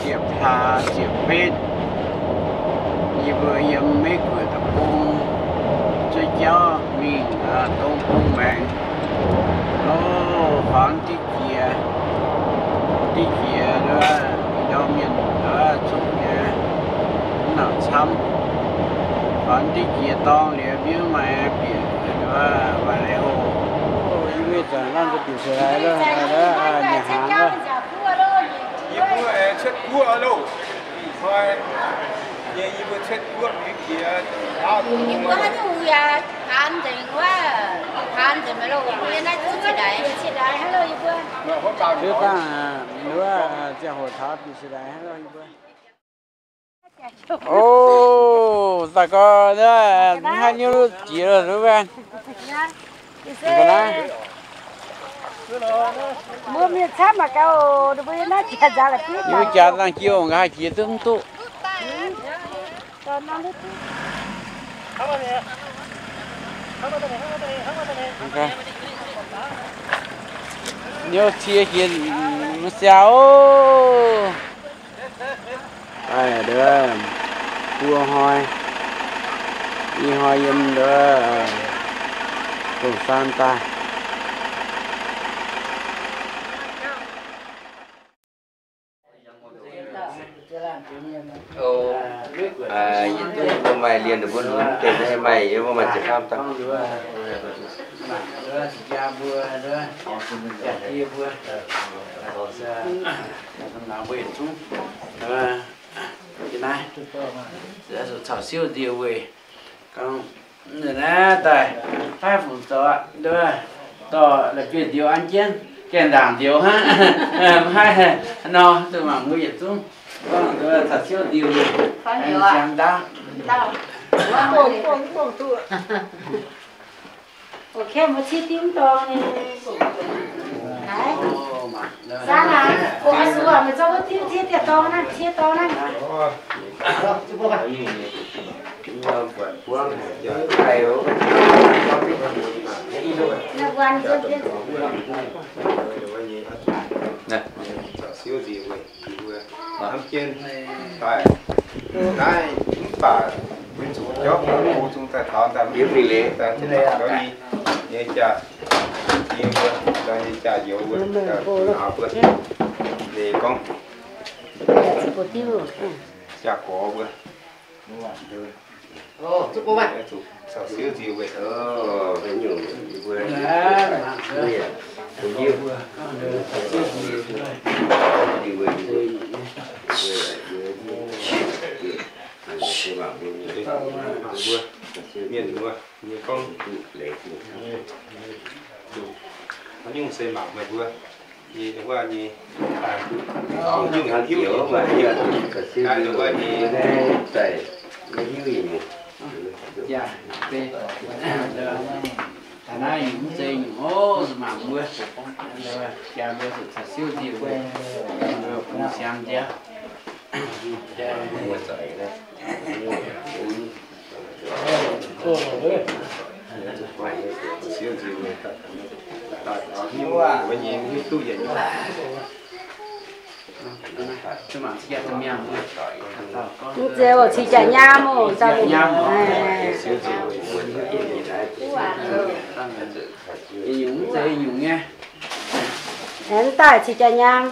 ziepc hlaax ziepc betv, yie mbuo yiem Meiv Guoqv deic-bung zuov jauv mingh dongh bung maengx. O, faaux diqv jiex, diqv jiex ndorm mienh zuqc nyei, mv nangc camv. Faaux diqv jiex dorngx liuz mbiuv maaih bieqc waac leiz-hoc. Yie mbuo zanc naaiv bieqc ceix laai lo, nyanc hnaangx lo. Yie mbuo aengx cuotv guoqv loh. Hnoi nyei yie mbuo cuotv guoqv mingh jiex. Yie mbuo haaix nyungc yaac taan nzengc wuov, taan nzengc meih loh, yie naaiv zuqc ceix laai, ceix laai hnangv loh yie mbuo. Liuz dangh, wuov, ziangh hoc taux bieqc ceix laai hnangv loh yie mbuo. O, daaih gorx, mv haih niuv jiex loh, wuov. Mbuo mienh camv mangc gaax oc, mbuo naaiv jaax nzangc-jiex, yie mbuo jaax nzangc-jiex oc, nqa'haav jiex duqv mv duqv. Niuv cie jiex mv siaauc oc. Daaih ndov, buo hnoi, i hnoi yiem ndov, dongh saan daaih. Yietc zungv mbuo maaih lienh mbuo lunx deix maaih yiem mbuo maaih ziepc faam dangh. Mbuo yietc zungv, naaiv, caux siouv ndie weic gorngv, naaiv daaih, haih fungc zoux, dorh la'bieiv-ndioux an jienv, gaengh ndaangc ndioux hnangv, mv haih nor, zuqc mangc mbuo yietc zungv gorngv caux siouv ndie weic siang ndaauv. Siouv nziex weic mbuo hnamv jienv daaih. Naaiv mv baac mbuo zuqc jauv mbuo zungv daaih taux daaih mv deix daaih zuqc mangc gaax nyei, nyei jaax, nyei mbuo, daaih nyei jaax njoux mbuo, daaih mbuo, leiz gorngv jaax gorx mbuo. Mienh mbuo nyei gorngv, haaix nyungc se mangc meih mbuo nyei wuov nyei, nyungc hiuv nyei, wuov nyei, taux naaiv nyungc mv zeiz nyungc oc, mangc mbuo, jaa mbuo zuqc caux siouv nziex weic, mbuo bungx siang jiex. Mv zeiz oc, cix jaax nyaam oc, cix jaax nyaam oc. Nyungc mv zeiz nyungc nyei. Aengx mv daaih cix jaax nyaam.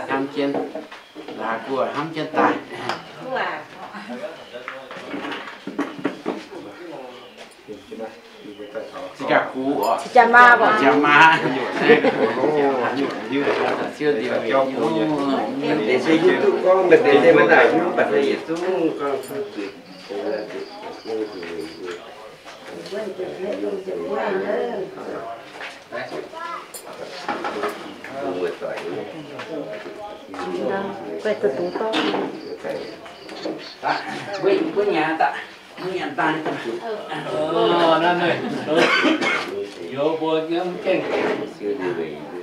Hnamv jienv, laaix guoqv hnamv jienv daaih. Cix jaax kuv oc. Cix jaax maa oc. Cix jaax maa. Siouv nziex weic nyungc. Deix se hiuv duqv gorngv maaih deix se maiv naic hiuv, mv baac se yietc zungv gorngv cuotv zuqc.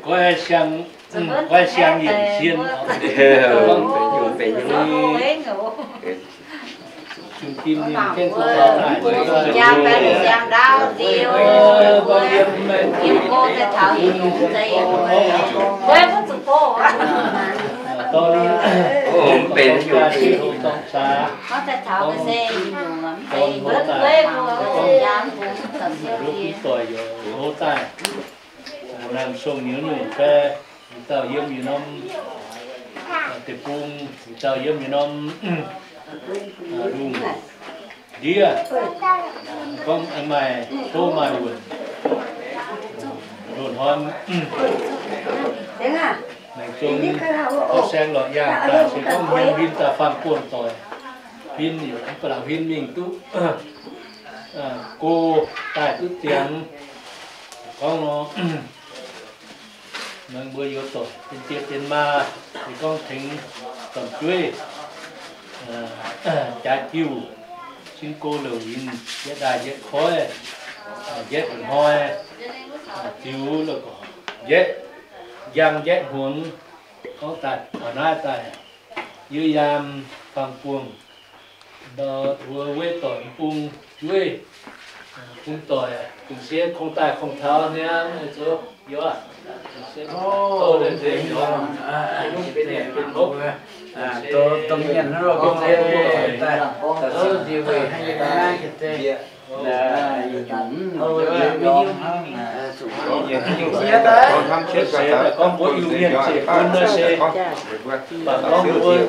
Goiv siang, goiv siang yiem sien. Jaa baeng siang ndaauv nziu, yiem go daaih taux yie nyungc zeiz, wuov mv zuqc go. Gorngv daaih taux ga'sie nyungc mv zeiz, wuov wuov jaa mv bung taux siou die. Naamh song nyei nyungc fai, dauh yiem yietc norm deic-bung, dauh yiem yietc norm lungh ndiev, gorngv maaih tov maaih wuonc, loz-hnoi maengc zong gorngv saeng lorqc yaangh daaih se gorngv hmien huin daaih faang buangh doic, huin mv baac huin mingh duqv go daaih duqv ziangx. Gorngv nor, mbuo youz doic, dien die dien maa, se gorngv tengx domh jueiv, jaaix diuh, sin go louc winx, njiec ndaaih njiec koiv, njiec hnoi, ziux, njiec njang njiec hmuangx, gorngv daaih taux naaiv daaih, yie yaam faang buangh, mbuo weiv doic mv bung jueiv, bung doic gengh siev kong daaih kong taux niaa, zoux youz, gengh siev kong taux deix nzeix youz, benx mienh hnangv loh, gengh siev kong daaih, daaih siev nziex weic hnangv nyei naaiv, gorngv mbuo Iu-Mienh ziepc bun naaiv se, baac gorngv mbuo i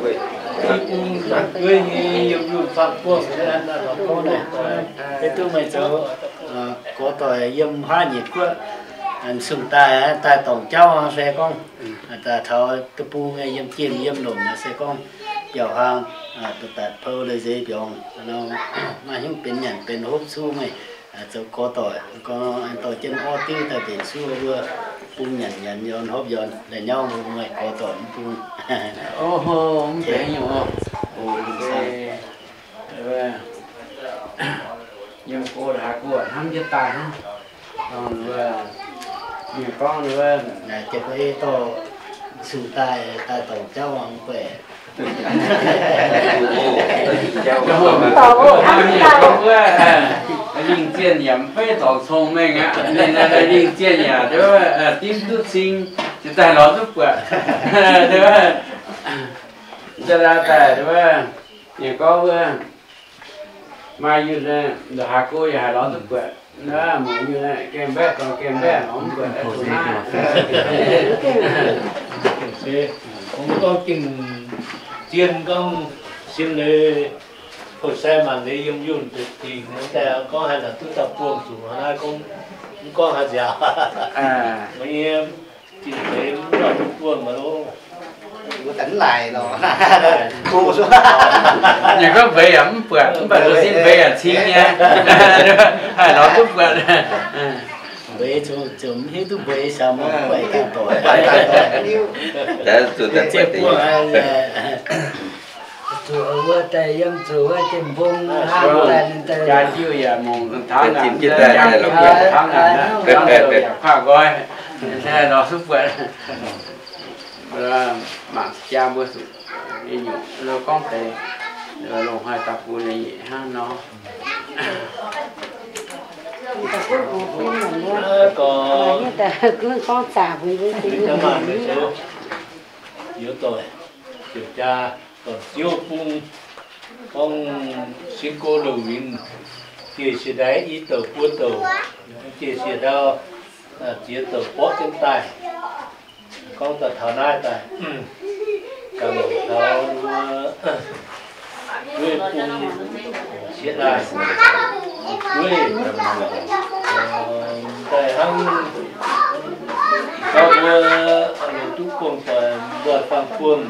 bung jueiv nyei yiem yunh faang buangh naaiv, gorngv naaiv, se duqv meih zoux gorx doic yiem haav nyeic guoqv, sung daaih, daaih dorngc jauv se gorngv, daaih taux deic-bung yiem jienh yiem lomc se gorngv biauc hlang, daaih daaih pou leiz nzeix mbiorngz, maaih hnyouv benx nyanc benx hopv cuv meih zoux gorx doic, gorngv dorh jienv orv diuv daaih mbenc cuv wuov bung nyanc nyanc yorn hopv yorn, la'nyauv meih gorx doic mv bung. Yiem go haaix go hnamv jienv daaih hnangv. Gorngv, gorngv, dorh sung daaih, daaih dorngc jauv mv guaih. Lingh zienh yaac mv fei dorngc cong-mengh aqv. Ninh lingh zienh yaac dimv duqv cing, ziouc daaih lorz duqv buatc. Daaih, daaih, ninh gorngv wuov, maaih yunh, haaix go yaac haih lorz duqv buatc. Mangc yunh gaengh mbaeqv dorngx gaengh mbaeqv lorz mv buatc. Gorngv gengh zien gorngv sin leiz hoc sai maanc leiz yiem yunh deic-dingh daaih gorngv haih lorz duqv dauh buangh zuqc naaiv gorngv, mv gorngv haaix nziaaux. Mv nyei, zinh zeiz mv lorz duqv buangh maiv longx. Ninh gorngv mbeix yaac mv buatc, mv baac zoux sin mbeix yaac cing nyei. Haih lorz duqv buatc. Mbeix zuqc, zuqc mv hiuv duqv mbeix sou mv buatc ganh doic. Zuqc wuov daaih yiem zuqc wuov jien mbong hnangv daaih, ninh daaih jaa jiuv yaac mongc taux naaic, jaa jiuv yaac kuaaiv nqoi, lorz duqv buatc. Mangc jaa mbuo zuqc nyungc gorngv deix, longc haaix daux bun nyei hnangv nor. Gorngv zaangc mbuo youz doic, ziouc jaa, dorn-ziouv bung, gorngv sin go louc winx, jiex siex ndaix i douc buo douc, jiex siex ndau ziex douc borqv jienv daaih. Gorngv daaih taux naaiv daaih, ganh taux wuov jueiv bung sieqv daaih, jueiv daaih hnangv gauh mbuo duqv buangh doic, mbuo faang buangh,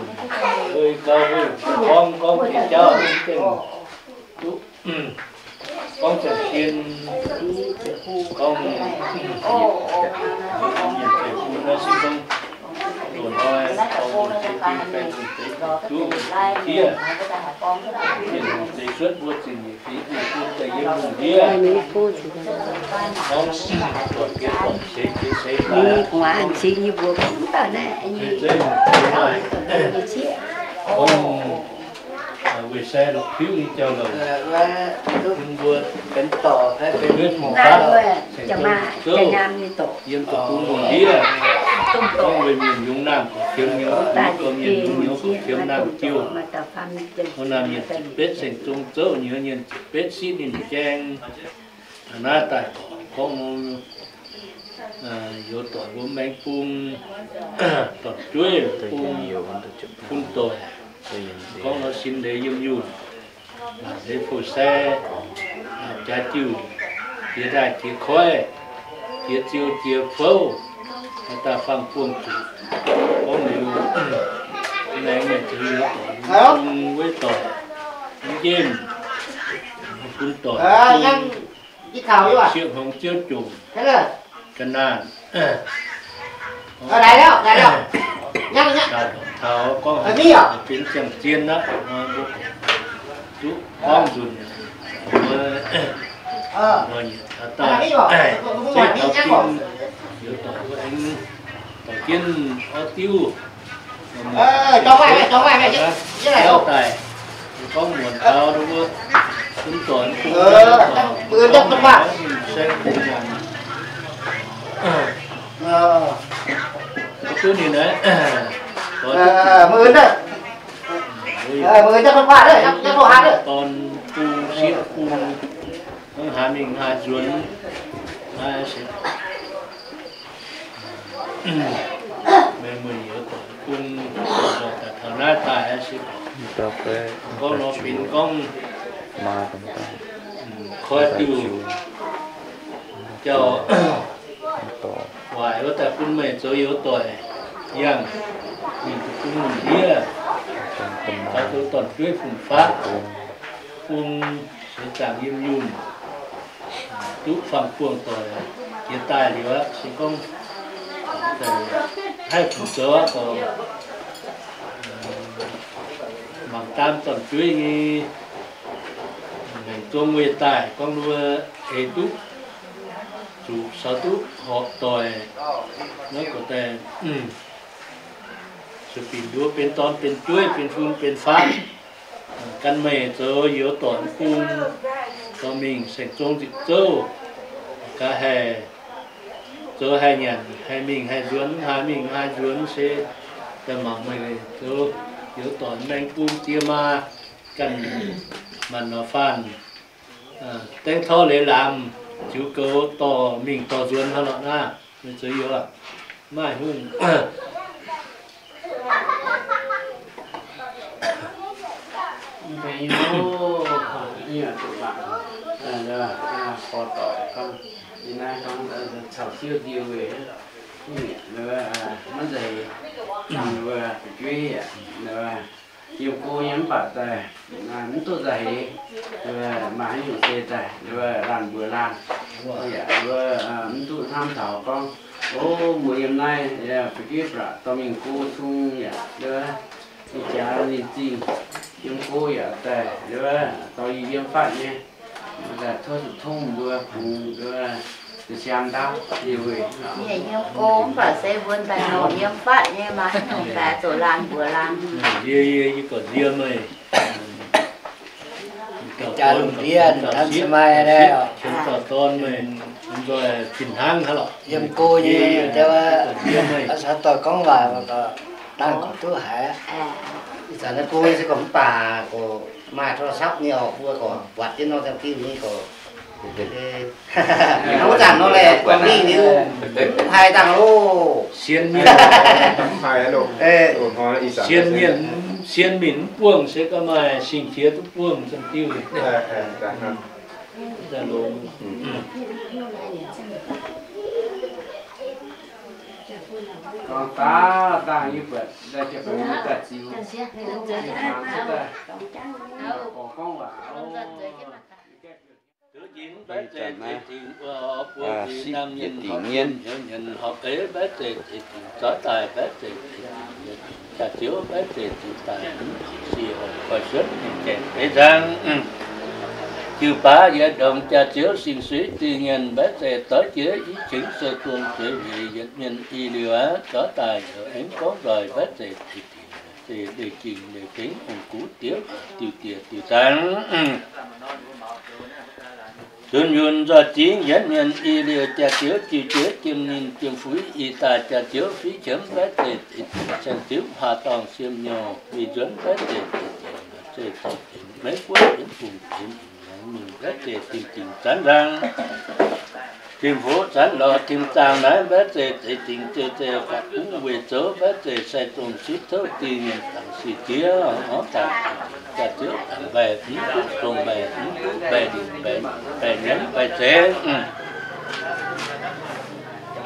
gauh mbuo gorngv gorngv jiex jauv mv gengh duqv gorngv ziangh zien, gorngv mienh tengx bun naaiv se gorngv loz-hnoi gorngv mbuo se ding fai lungh zeix duqv diev, mienh lungh zeix cuotv mbuo zinh nyeic fingx bun daaih yiem lungh ndiev, gorngv buatc jiex buatc seix jiex seix daaih, gorngv Weic sai longc piuv nyei jauv-louc, bun mbuo benx dorc, benx hmuangx-faqv, ceng-zong zouv, yiem deic-bung lungh ndiev, gorngv weic mienh yungz naamh gorqv-qiemx, nyouz gorqv-mienh, nyouz gorqv-qiemx naamh jiu. Wuov naamh mienh ziepc betv ceng-zong zouv, nyouz mienh ziepc betv sitv ninh jaeng. Naaiv daaih gorngv, gorngv youz doic mbuo maengx bung, dorn-jueiv bung, fun doic, gorngv nor sin leiz yiem yunh, maaih leiz fou sai, jaax jiuc, jiex ndaaih jiex koiv, jiex ziou jiex fouv, daaih faang buangh zuqc. Gorngv liuz, maengx mienh zoux youz doic, bung weiv doic, njemv, fun doic, sieqv hngongx ziouv jomc, ga'naanh, taux gorngv benx ziangh zien aqv, mbuo zuqc gorngv nzunc, mbuo nyietc taux daaih, zeiv taux bung, youz doic mbuo aengx dorh jienv orv diuv, jauv daaih, gorngv muonc taux mbuo, mbuo dorh, saeng bung nyanc, duqv ninh naaiv, dorn bung sieqv bung, hnangv haaix mingh haaix nzuonx, meih mueiz youz doic bung, daaih taux naaiv daaih se gorngv nor benx gorngv koi diuh jauv waaic wuov daaih bun meih zoux youz doic yangh mingh deic-bung lungh ndiev, taux zoux dorn-jueiv fun-faqv, bung seix zaangc yiem yunh, duqv faang buangh doic jiex daaih liuz aqv, se gorngv haih fungc zoux aqv, mangc daam dorn-jueiv nyei maengc zong weih daaih gorngv wuov eix duqv zuqc caux duqv horpc doic, naaiv gorx daaih zuqc binc nduov benx dorn benx jueiv benx fun benx faqv. Gan meih zoux youz doic bung, dorh mingh saeng-zong nzipc zouv, gaax haih zoux haih nyanc, haih mingh haih nzuonx, haih mingh haih nzuonx se daaih mangc meih zoux youz doic maengx bung ziex maa, ganh maanc nor faanh, dengv torv leiz laamz, ziux goux dorh mingh dorh nzuonx hnangv nor naaiv, meih zoux youz maaih hungh Mv benx hnyouv, hnyouv duqv mangc, gorx doic gorngv, yie naaiv gorngv caux siouv ndie weic, maiv nzauh heix, fu'jueiv yaac yiem go nyei mv baac daaih mv duqv nzauh heix, maaih haaix nyungc se daaih laanh mbuox laanh, yaac mv duqv hnamv taux gorngv, o, mbuo yiem naaiv fu'jueiv baac dorh mingh go cung yaac ih jaax ninh zingh yiem go yaac daaih dorh yie yiem fatv nyei, daaih tov zuqc tongv mbuo kungx da'siam ndaauv liuz. Yie yiem go mv baac se mbuo daaih nongc yiem fatv nyei maaih haaix nyungc daaih zoux laanh mbuox laanh. Yie, yie, yie gorqv ndie meih. Jaax lungh ndiev hnamv se maaih, qiemx dauh dorn meih, nzoih fih hnangv haaix lorqc. Yiem go nyei, ih zanc naaiv go nyei se gorngv mv baac gorqv maaih โทรศัพท์ nyei oc, mbuo gorqv buatc jienv nor ziangh diuh nyei gorqv. Wuov zanc nor laeh, gorngv mingh liuz, mv haih dangh loh. Sien mienh, sien mienh, sien mienh mv buangh se gorngv maaih sing-qiex duqv buangh ziangh diuh. Gorngv daaih dangh yie buatc daaih ziouc daaih ziux, gorngv waac. Deix jiex mbaeqv zeic zeix dingc wuov buo dingc, naamh nyienc horpc nyienc, hnyouv nyienc horpc eix mbaeqv zeic zeix dingc, zorqv daaih mbaeqv zeic zeix dingc, jaax-ziouv mbaeqv zeic zeix daaih, siec koiv-suonv mingh gaengh deix nzangc. Jiu-baaux yietc ndongc jaax-ziouv sing-suiv dingh nyienc mbaeqv zeic doix jiex i cingx sou-duong zueiz weic yietc mienh i liuz aqv, zorqv daaih hnyouv aengx gorngv nzoih mbaeqv zeic zeix dingc. Deix leih gingh leih fengx ong-gux diev diuh dieh diuh zaangc. Zunh yunh nzoih zingx yietv mienh i liouh jaax-ziouv jiu jiex jiem ninh jiem fuix i daaih jaax-ziouv fiv qiemx mbaeqv zeiv deix dingc saeng-ziuv haax dorngh siem nyouz fih nzuonx mbaeqv zeiv deix dingc zeiv deix dingc meiv guoqv yienv bungx deix mingh mbaeqv zeiv dingc dingc zanv nzang. Tim hoz zanv lorz tim zaangh naaiv mbaeqv zeiv deix dingc zeiv zeiv faatv buv weic zoux mbaeqv zeiv sai zong sipv touv dingh mienh dangc sic ziex horngz daaih jaax-ziouv dangc mbaih mv duqv zong mbaih mv duqv mbaih lingc mbaih nyiemz mbaih zeiv.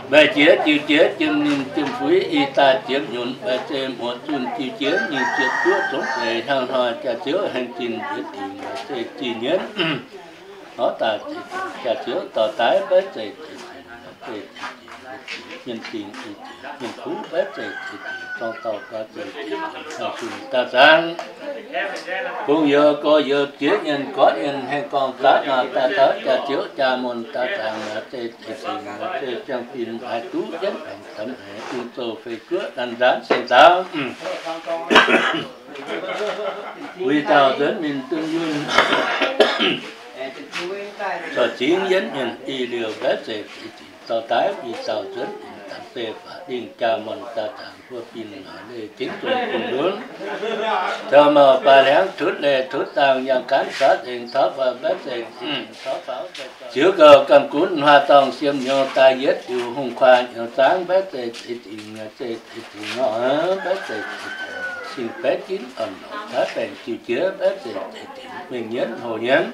Mbaih jiex jiu jiex jiem ninh jiem fuix i daaih ziepc nyunc mbaih zeiv muoz zunh jiu jiex nyei ziepc juoqv zongx zeiv hiaang hnoi jaax-ziouv haengh zinh njiec dingc mbaih zeiv zinh nyienv. Horv daaih jaax-ziouv dorh daaih mbaeqv zeiv deix dingc mienh dingc i dingc mienh kuv mbaeqv zeiv deix dingc zorng dauh gau zeiv deix dingc haengh zinh daaih zaangc. Bung youz gorx youz ziex nyienh gorqv nyienh haengh gorngv daav nor daaih taux jaax-ziouv jaa-muonh daaih zaangc mbaih zeiv deix dingc mbaih zeiv ziangh fin haaix duqv yietv aengx zanc haic ung zouh fei guoqv nanv nzaanv seng zaangc. Wuic dauh nzuonx mingh dunh yunh zoih zingx yietv mienh i liouh mbaeqv zeiv deix dingc dorh daaih wuic dauh nzuonx mingh dangc zeiv faatv lingh jaa-muonh daaih zaangc buo bin naaic leih gengh zong bun lunx. Taux mouc baaix hliangx tutv leih tutv dangh yangh gaanv caux nzengc taux faaux mbaeqv zeiv deix dingc taux faaux ziux gouh gamh gunv huaah dorngh siem nyouz daaih yietv diuc hungh kuaah nyouz zaangv mbaeqv zeiv deix dingc zeiv deix dingc nor mbaeqv zeiv deix dingc sing baeqv ginv orn-lorqc taaix baengc jiu jiex mbaeqv zeiv deix dingc mengh nyienv hoc nyienv.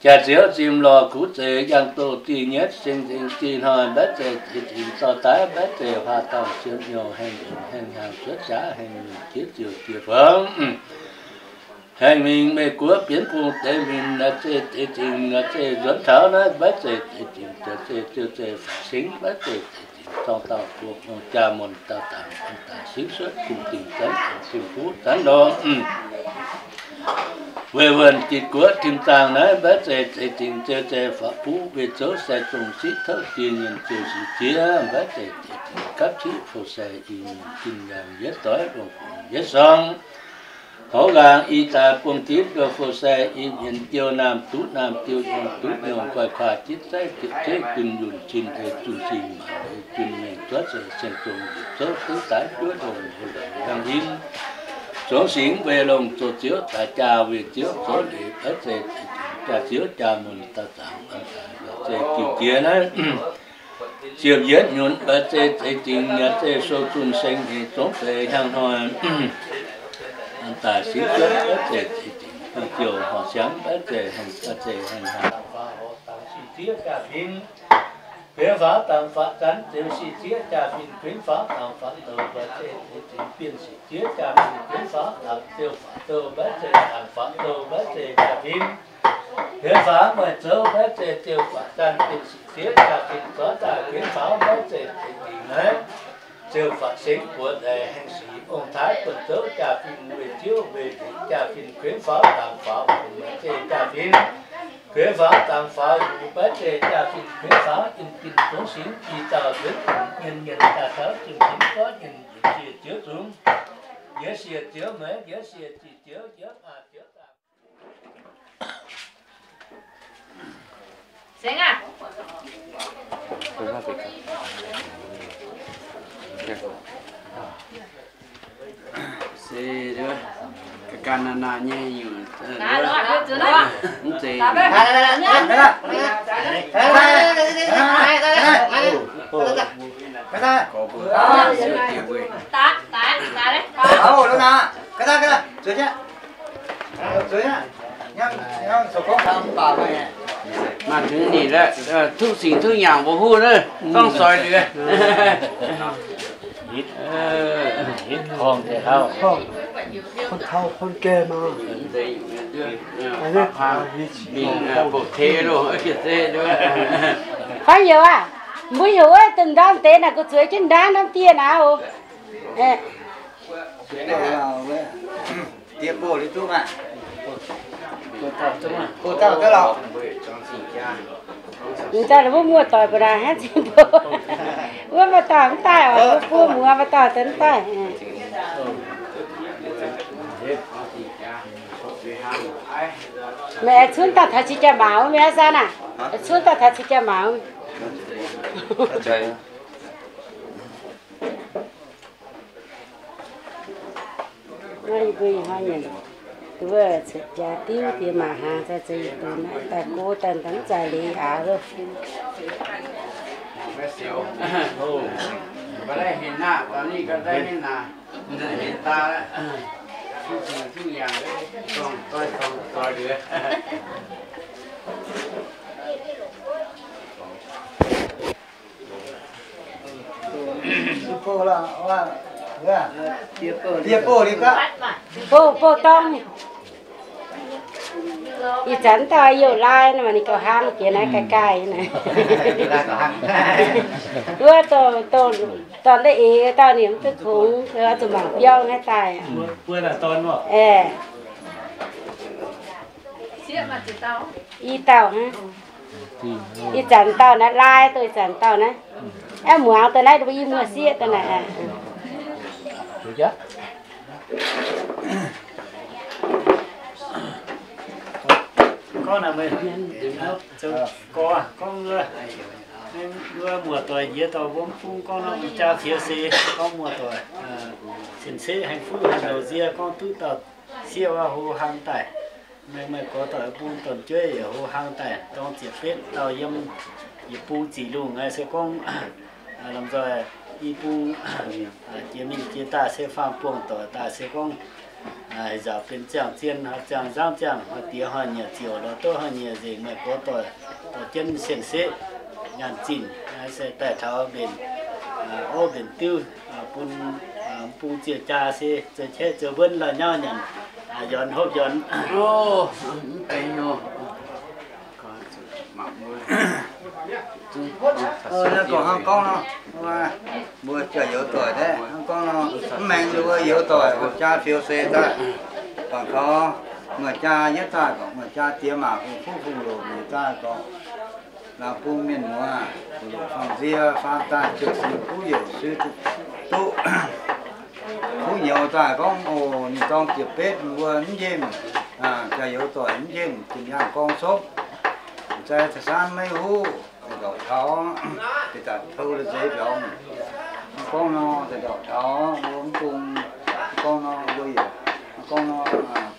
Jaax-ziouv zimh lorh kuv zeiz yangh doh zih nyietv seng zingh zih hnoi mbaeqv zeiv deix dingc dorh daaih mbaeqv zeiv huaah dorngh siem nyouz haengh nzunc haengh hnyangx cuotv jaax haengh nzunc jiex ziouc jiex fongx. Haengh mingh Meiv Guoqv bienx bung deix mingh naaiv zeiv deix dingc naaiv zeiv nzuonx taux naaiv mbaeqv zeiv deix dingc jaax zeiv ziouv zeiv faatv singx mbaeqv zeiv deix dingc zorng dauh buo hnyouv jaa-muonh dauh dangc an daaih singx suotv kum dingc zanv dangc tim fuqv zanv lorh. Weic wuonh Gitv Guoqv tim zaangh naaiv mbaeqv zeiv deix dingc ziouv zeiv faatv buv weic zoux sai zong sipv touv dingh mienh ziouc sic ziex mbaeqv zeiv deix dingc gapv ciqv fou sai i mienh zinh nyaanh yietv doix longc fongc yietv sorng. Hoz nqaang i daaih bung dipv nduov fou sai i mienh diou naamh duqv naamh diou nyungc duqv nyungc guaix kuaah jitv zaiv diuc zeiv junh yunh cin ei junh sing maanc ei junh mengh zuov zeiv saeng zong yietc zouv duqv daaih juov longc hoc longc yangh yinh. Zongx singx weic longc zoux ziouv daaih jaa weic ziouv zoux leiz mbaeqv zeiv deix dingc jaax-ziouv jaa-muonh dauh zaangc an daaih mbaeqv zeiv diuc jiex naaiv ziepc yietv nyunc mbaeqv zeiv deix dingc yaac zeiv sou zunh seng nyeic zongx zeiv hiaang hnoi an daaih singx zuov mbaeqv zeiv deix dingc hengh jouh horc siangx mbaeqv zeiv hengh mbaeqv zeiv hengh haaix dangc faaux horc dangc sic ziex jaa-fin. Kuinx faaux dangc faaux zanv ziouc sic ziex jaa-fin. Kuinx faaux dangc faaux douh mbaeqv zeiv deix dingc bienh sic ziex jaa-fin. Kuinx faaux dangc ziouc faaux douh mbaeqv zeiv dangc faaux douh mbaeqv zeiv jaa-fin. Kuinx faaux mueic zouv mbaeqv zeiv ziouc faaux zanv bienh sic ziex jaa-fin. Zorqv daaih kuinx faaux mbaeqv zeiv deix dingc naaiv ziouc faaux sengx buoz nzaix hengh sic ong-taaix buonc zouv jaa-fin weic ziouv weic leiz jaa-fin. Kuinx faaux dangc faaux hungh mbaeqv zeiv jaa-fin. Kuinx faaux dangc faaux hungh mbaeqv zeiv jaa-fin. Kuinx faaux in bin zongx singx i dauh nzuonx mienh mienh daaih taux jiem-jiem gorqv nyienh njiec siec zioux zungx, njiec siec zioux meix, njiec siec zic zioux, njiec maac zioux zaangc. Se, gan gan naaic naaic nyei nyungc, mv zeiz. Maaih tengx ninh, ทุกสิ่งทุกอย่าง mbuo huv naaiv, gorngv soix liuz. คนเฒ่าคนแก่มา Fai youz aah, mbuo heuc wuov dongh ndaamv deix naaic, gu'zueiz jienv ndaamv norm dieh naaic oc. Diex boh liuz duqv maah. Boh dauh duqv lorqc. Mv daaih wuov muoz-doic mbuo naaic hnangv zinh mbuo. Wuov maaih dauh mv daaih oc, wuov buo muoz maaih dauh daaih mv daaih. Meih aengx cunv daaih taux cing jaa-maaz wuov, meih aqv, San aah? Aengx cunv daaih taux cing jaa-maaz wuov. Naaiv yie mbuo ih hnoi nyanc duqv cuotv jaa diuv diex maac hnaangx, za'gengh yietc donx daaih go daaih mv zaaih leiz aqv loh. Bouh, bouh dorngx. Ih zanc dauh youh lai nor, ninh gauh hnangv jiex naaiv ga'gaaih naaiv. Wuov dorh, dorh, dorh naaiv eix dauh ninh mv duqv kungx, zuqc mangc biauv naaiv daaih. Aeqv, i dauh hnangv. Ih zanc dauh naaiv lai, dongh ih zanc dauh naaiv. Aeqv, muangx dongh naaiv, dongh i muoz-sieqv daaih naaic. Gorngv naaic meih, gorngv, gorngv wuov, wuov muoz-doic njiec dorh mbuo mv bung gorngv nor, jaa fioux se gorngv muoz-doic, sin seqv haengh fuqv haengh ndouz nzie gorngv duqv dauh sieqv wuov hlo hnangv daaih. Meih, meih gorx-doic bung dorn-jueiv yaac hlo hnangv daaih, dorng ziepc betv dauh yiem yietc bung ziqc lungh aqv. Se gorngv lomh nzoih i bung jiex mingh jiex daaih se faam-buonc doic daaih, se gorngv nzaaux benx ziangh zien, ziangh nzangv ziangh, hnoi diex hnoi nyei ziouc lorz duqv hnoi nyei nzengc. Meih gorx-doic dorh jienv sienh seqv nyaanh zinh se daaih taux mbenc orv mbenc diuv bun bung ziouc jaa se zoux qaqv zoux wuonv lauh nyauv nyanc, yornz hopv yornz. Mv deix nor, naaiv gorngv hnangv gorngv nor, mbuo jaax-youz doic naaiv hnangv gorngv nor, mv maengx mbuo youz doic oix jaa fioux se daaih, bangc kaux muoz-jaa yietv daaih gorqv, muoz-jaa diex maac fungx fuqv fungx loc nyei daaih gorqv, laangz bung mienh muoz, fungx loc fangx nzie faam daaih ziouc fungx kuv youc suiv duqv kuv nyouz daaih gorngv, oc, ninh dorng ziepc betv mbuo mv njiemh, jaax-youz doic mv njiemh, zinh yaangh gorngv sopv, zai za'saanv maiv huv, da'ndorqc taux, da'ndorqc taux la'zeix mbiauz. Gorngv nor, da'ndorqc taux mbuo mv bung, gorngv nor mbuo yaac, gorngv nor,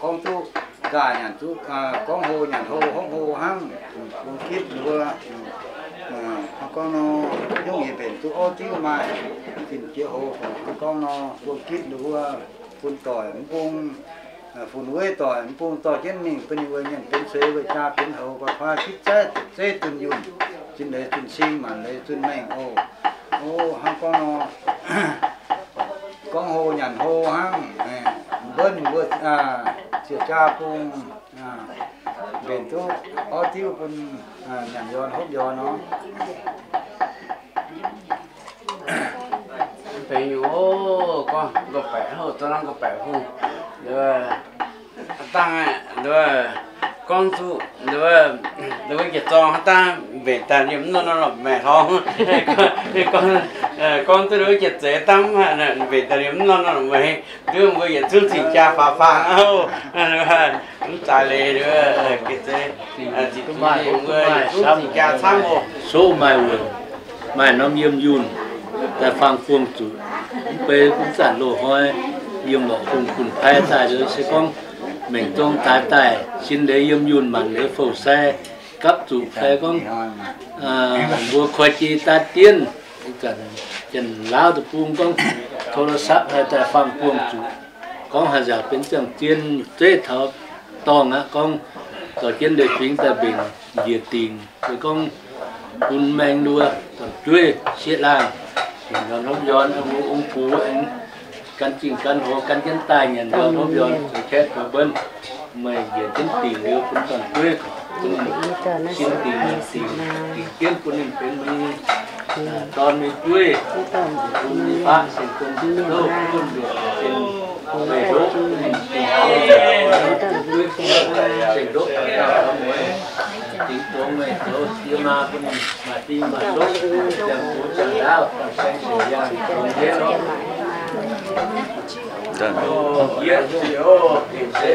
gorngv duqv nzaaih nyanc duqv, gorngv hlo nyanc hlo, hopv hlo hnangv, bung gitv mbuo, gorngv nor, nyungc yietc mbenc duqv orv diuv maaih zinh jiex hoz, gorngv nor, bung gitv mbuo, bun doic mv bung, funx weiv doic mv bung dorh jienv mingh bun ninh mbuo mienh benx seix, mbuo jaa benx houx, guai-guai gitv zaiv, zeiv dunh yunh, zinh leiz zunh cing, maanc leiz zunh mengh oc. Oc, hnangv gorngv nor, gorngv hlo nyanc hlo hnangv, mbuonv mbuo ziouc jaa bung mbenc duqv orv diuv bun nyanc yornz hopv yornz nor. Deix nyungc oc, gorngv nqa'baeqc houv, zorqv norm nqa'baeqc hungh, dangh, gorngv zuqc, wuov jiex zorng haaix dangh mbenc daaih liemh mv norm norm lomc maengc hlorngv. Gorngv duqv wuov jiex zeiz dangh mbenc daaih liemh mv norm norm lomc maengc, nduov mbuo yietc zungv zingh jaa faaux faang aqv. Mv zaaix leiz, mbuo yietc zungv zingh jaa camv oc. Soqv maaih wuonc, maaih norm yiem yunh, daaih faang buong zuqc. Mv bei mv zanc loz-hnoi yiem lorqc hungh bun pai daaih, se gorngv mengh dorng taaix daaih, sin leiz yiem yunh, maanc leiz fou sai gapv zuqc fai gorngv mbuo koi jei daatv dienv, Janx-Laauv deic-bung gorngv โทรศัพท์ haih daaih faang buong zuqc. Gorngv haaix nzangc benx ziangh zien zeiv taux dorngh aqv, gorngv dorh jienv leiz-fingx daaih mbenc njiec dingc, se gorngv bun maeng nduov dorn-jueiv sieqv laangh, nyanc nduov hopv nduov, mbuo ong-gux aengx gan zingh gan hoz gan jienv daaih nyanc nduov hopv nduov, zoux kaeqv zoux mbuonv, meih njiec jienv dingc liuz bun dorn-jueiv, bun sin dingc nyanc dingc, dingc jienv bun ninh benx meih dorn meih jueiv, bun meih baqv cien-gong, bun meih ndoqv, bun ninh dingc, bun meih jueiv, bun meih cien-ndoqv, dingc dongz meih zoux diex maa bun ninh maaih ding maaih ndoqv, ziangh hoc ziangh ndaauv, ziangh saeng ziangh yangh, dongh jienv nor. Yie, yie, yie,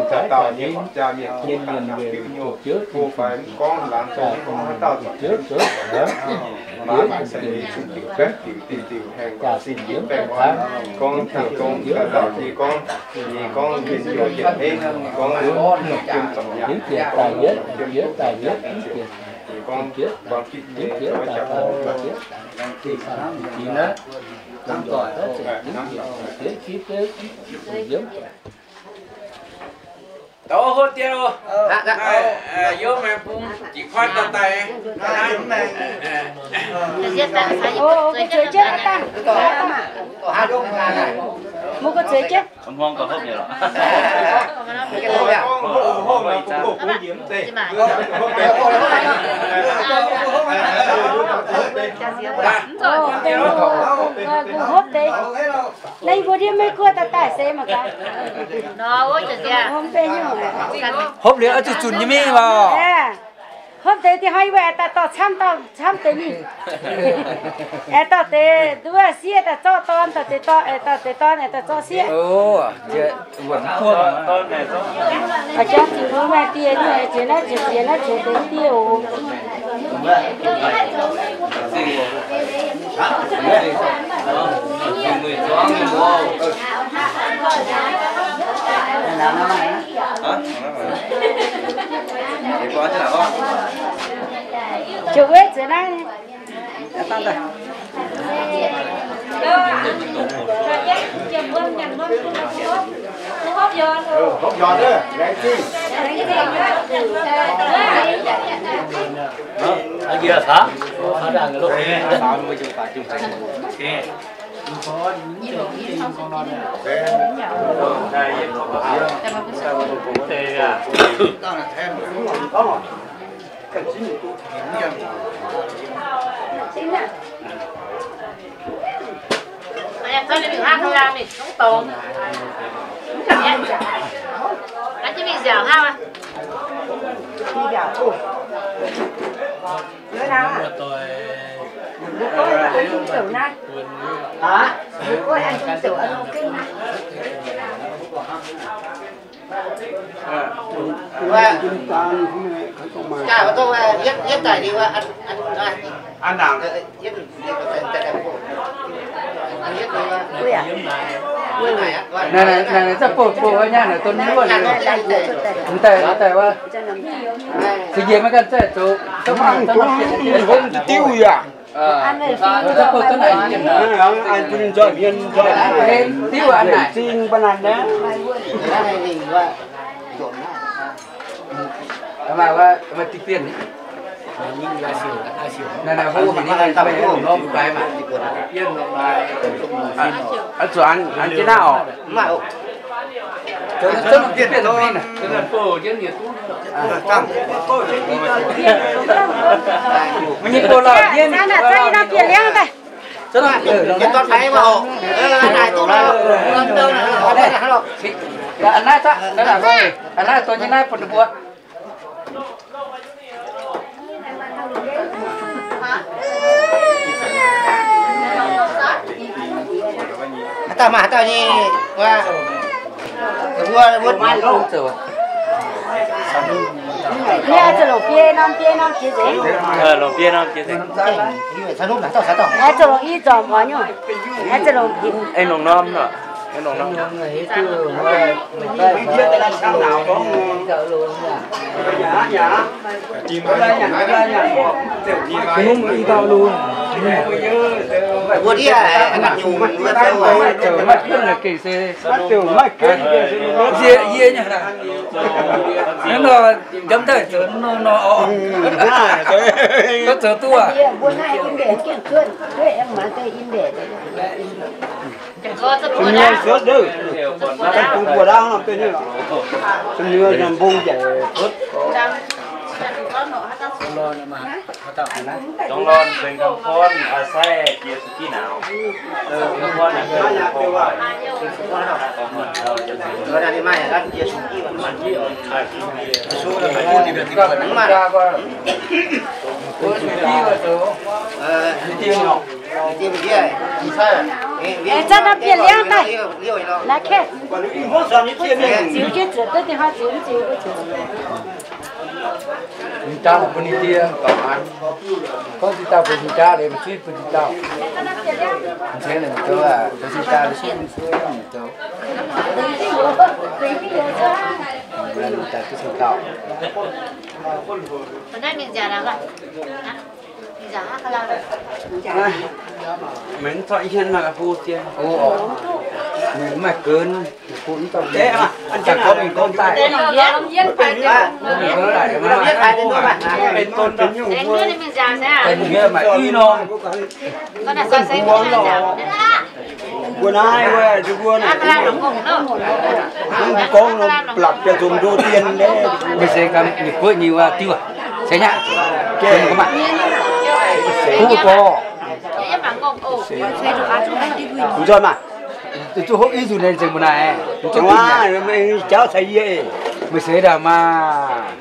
dongh daaih dauh nyei horpc jaa mienh, nyei mienh nyei, gorngv laanh dongh haaix dauh zuqc jienv, maaih maaih sai-leiz zuqc diuc, diuc diuc diuc haengh gu'nguaaic sin yietc baengh orn, gorngv daaih dongh daaih dauh nyei gorngv, nyei gorngv mienh youh yietc meiv, gorngv yiem zorc yaac, gorngv yiem gorngv buang gitv nyei, gorngv jaa-ong, Douz hopv diev, yiem maengx bung jiex koi daaih daaih. Mbuo gu'nguaaic zueiz jienv. Hmuangv gauh hopv nyei lorqc. Hopv deix. Naaiv mbuo ndiev maiv kuov daaih daaih se mangc gaax. Hopv liuz oix zuqc zunc nyei mingh lorqc. Hopv deix dih hnoi yie mbuo aengx daaih dorh camv dauh camv deix mingh. Aengx dorh deix nduov sieqv daaih zorqv dorn, dorh deix dorn, aengx dorh deix dorn aengx daaih zorqv sieqv. Jangx zingx hmz maaih dieh nyei, ziex naaiv ziex ziex naaiv ziex deix dieh oc. Ziouc weiv ziex naaiv. Naaiv, naaiv, naaiv, za'gengh bouh, bouh wuov nyei, naaiv don wuov, mv daaih, mv daaih wuov. Se yie maiv ganh zaih zoux, hopv diuv yaac. Diuv an naaic. Maaih diqv bienh. Naaiv, naaiv, hov haic nyei, meih norm fai maah. Oix zuqc an, an jienv naaiv oc. Meih nyei bouh lauh jienv. An naaiv zaqv, an naaiv dorh nyei naaiv bun ninh mbuo. Haaix dauh maaih haaix dauh nyei, wuov, wuov, wuov. Yie zuqc longc biei norm, biei norm jiex nzengc. Longc biei norm jiex nzengc. Zuqc longc i zorc muoz nyungc. Zuqc longc, longc norm nor. Longc norm. Mbuo ndiev, maiv ziouc maiv gengh se, yie, yie nyei, hnangv nor, njamv daaih zoux nor, nor, zoux duqv aqv. Sum nyei suotv ndouh, daaih bungx buoz-ndaav nor benx nyei lorqc. Sum nyei nyanc mbong jaic suotv. Dongh lorn sueih ganh kuonx, aa, sai jiex suqv jiv nauz. Ninh daaih bun ninh die, ninh gorngv ninh daaih bun ninh daaih, ninh zuqc bun ninh daaih. Ninh ceng ninh zoux aqv, ninh daaih, ninh zuqc bun ninh zoux. Ninh daaih duqv cing dauh. Meih mv corc hienv mangc gaax bun dien. Meih mv maaih gönx, bun mv daaih, daaih gorngv mingh gorngv daaih. Daaih mingh maaih i norm. Mbuo naaiv, mbuo naaiv, mbuo gorngv norm blatc jiex zomc ndo dien. Meih se ganh nyei guoqv nyei wuov diuh, se nyaqv. Gengh mv maaih. Kuv gorx. Mv nzoih maah. Zuqc hopv i zuqc ninh zengc mbuo naaiv. Jauv caux yie. Meih se ndaangc maah.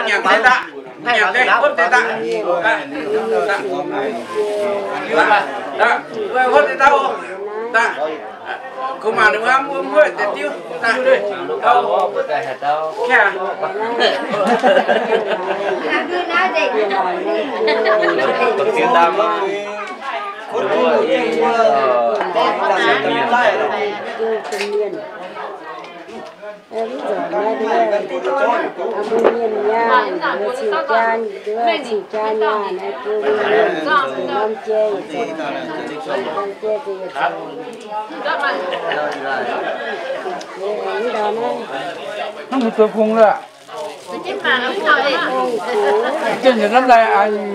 Nyanc deix daaih, nyanc deix, huotv deix daaih. Huotv deix daaih oc. Daaih. Kuv maanc ninh mbuo mv huotv deix diuv daaih. Kaav. Mbuo mienh nyaanh, mbuo cing jaa, mbuo cing jaa nyaanh, mbuo mienh norm jai, norm jai, mv ndau naaiv. Hnangv mbuo zoux kungx lorqc. Jienv nyanc hnamv lai,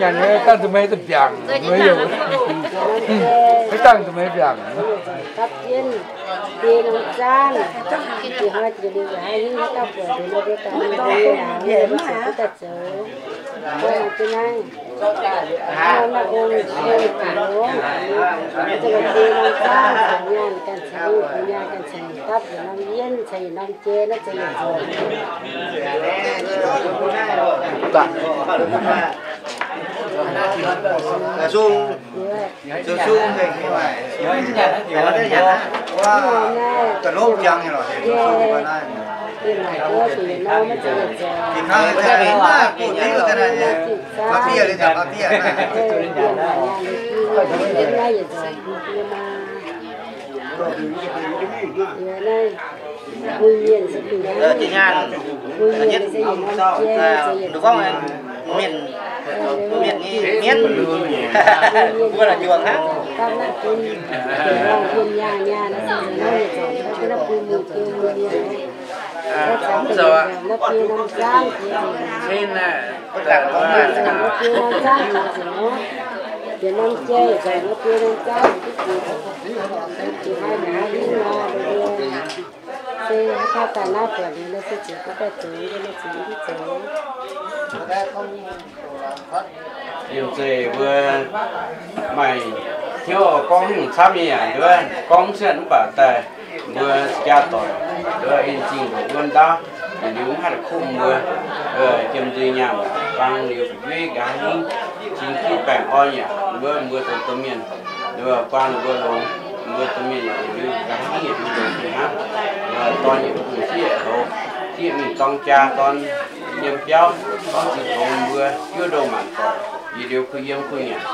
nyanc dangh zuqc meih mbiaangc, meih dangh zuqc meih mbiaangc. Ninh gorngv mienh, mienh mienv, mbuo la'juangc hnangv. Yiem zeiz mbuo maaih hnyouv gorngv hingh camv nyei yaac nduov gorngv cuotv mv baac daaih mbuo jaa doic nduov in zingh mbuo wuov ndaauv, liuz mv haih kuv mbuo, jiem nzuih nyaanh buang liuz fu'jueiv nqa'haav hingv cing kitv baengh orn yaac nduov mbuo zoux domh mienh, nduov buang mbuo longx, mbuo domh mienh yaac liuz nqa'haav hingv yietc liuz longx fih hnangv. Dorn yietc bung sieqv houx, sieqv mingh dorng jaa, dorn yiem biauv, dorn ziux tongx mbuo juov ndouh maanc doic, yietc liuz kuh yiem kuh nyanc.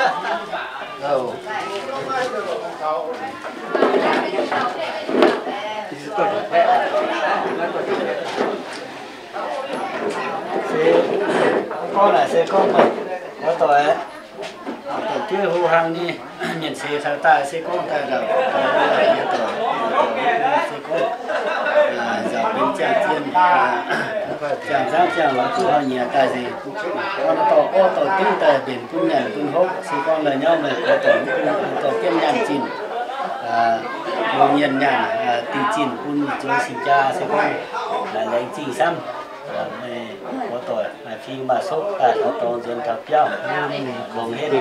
Se gorngv naaic se gorngv meih oix doic, doic jueiv hlo hlang nyei mienh seix taux daaih se gorngv daaih nzauc, se gorngv nzauc benx ziangh zienh, ziangh nzangv ziangh lorz duqv hnoi nyiex daaih nzengc. Gorngv dorh gorv dorh diuv daaih mbenc bun nyanc bun hopv, se gorngv la'nyauv meih gorx dorc mv bun dorh jienv nyaanh zinh, longx mienh nyaanh, dingh zinh bun zoux singx jaa, se gorngv laengz zingh samv. Meih gorx dorc maaih fing maaih sopv daaih, gorx dorc nzuonx taux biauv, longx henv,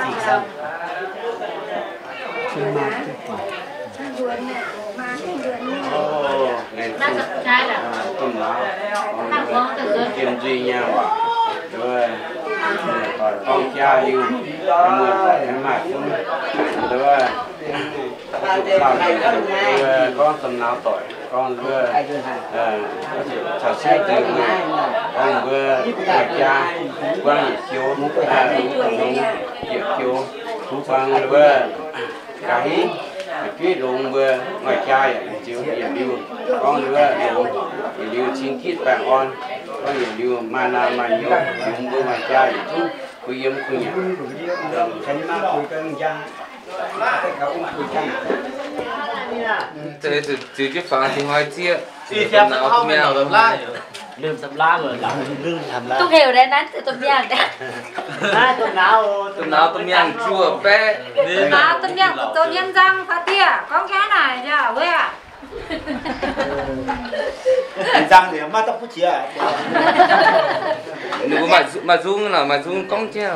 zingh samv. Domh nauz, jiem nzuih nyaanh waac, nduov, muoz-doic gorngv jaa liuz, muoz-doic maaih fun, nduov, dauh mienh gorngv domh nauz doic gorngv nduov, caux sieqv nzuih, gorngv mbuo maaih jaa, buang yietc joux, yietc joux, kuv buang nduov, ga'hingv, fu'jueiv longx mbuo maaih jaa yaac ziux yietc liuz, gorngv nduov longx, yietc liuz cing gitv baengh orn, gorngv yietc liuz maaih naamh maaih nyouz, longx mbuo maaih jaa yietc zungv kuh yiem kuh nyanc. Ziux jienv fangx dingc hnoi zieqv, duqv heuc daaih naaiv ziouc domh miangh daaih. Domh nauz domh miangh juoh baeqv. Domh nauz domh miangh zoux yiem nzang faaux diev, gorngv jaax naaic yaac wuov. Nzang maiv daaih buv jiex. Ninh mbuo maaih nzung, maaih nzung gorngv jienv.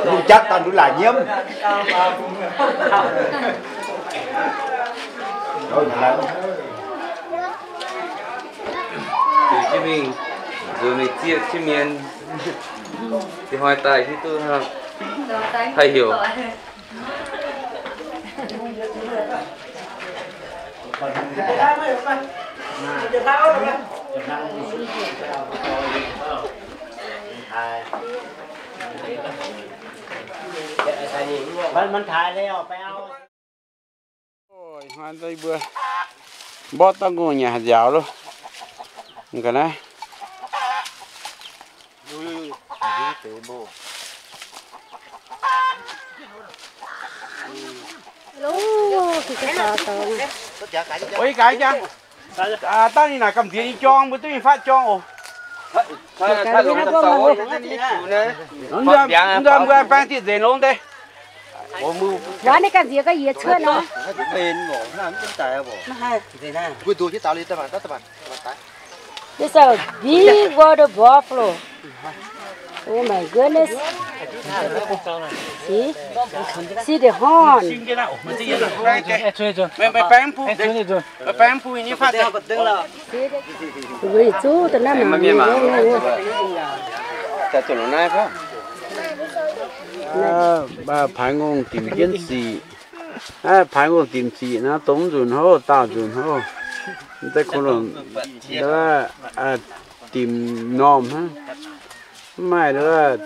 Lungh jatv daaih nduqc laaic nyiemv. Ziux jienv mingh, nzuonx mingh zieqv jienv mienh. Dingc hnoi daaih hiuv duqv haih heuc. Hnoi mbuo mborqv dangh ngongh nyanc haaix nziaaux loh. Ga'naaiv. Dangh ninh naaic gamh nziex nyei jorng, mbuo duqv nyei fatv jorng oc. Mv nzunc mbuo baeng diqv nzengc longx deix. Waac ninh ganh nziex ga'yiec cuotv nor. This is a big water buffalo. Oh my goodness. See? See the horn. Weic zuqc da'naaiv mangc nyei. Paaiv ngongh dimc jienv sic. Paaiv ngongh dimc sic nor, dongh nzunc hov, daauh nzunc hov. Mv zeiz kungx longc dimc normh hnangv. Mv maaih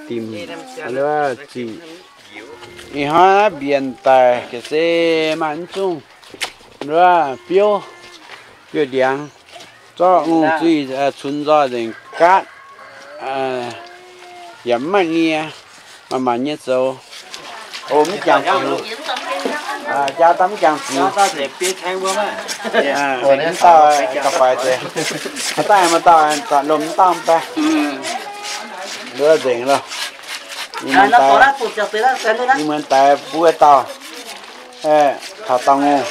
dimc sic. Ih hnoi mbienc daic ga'se maaih mv zungh biouv, biouv-ndiangx. Zorqv ngongh zuih cunx nzoih nzengc gaatv, yaac mv maaih nie, maaih maanc nyei zoux. O, mv jangx ziux, jaa daaih mv jangx ziux. Mv dauh ga'faix zeiz, haaix dauh maaih dauh lomh mv dauh baeqv. Nduov nzengc loh. Ih muonz daix buo dauh, taux dauh ngongh.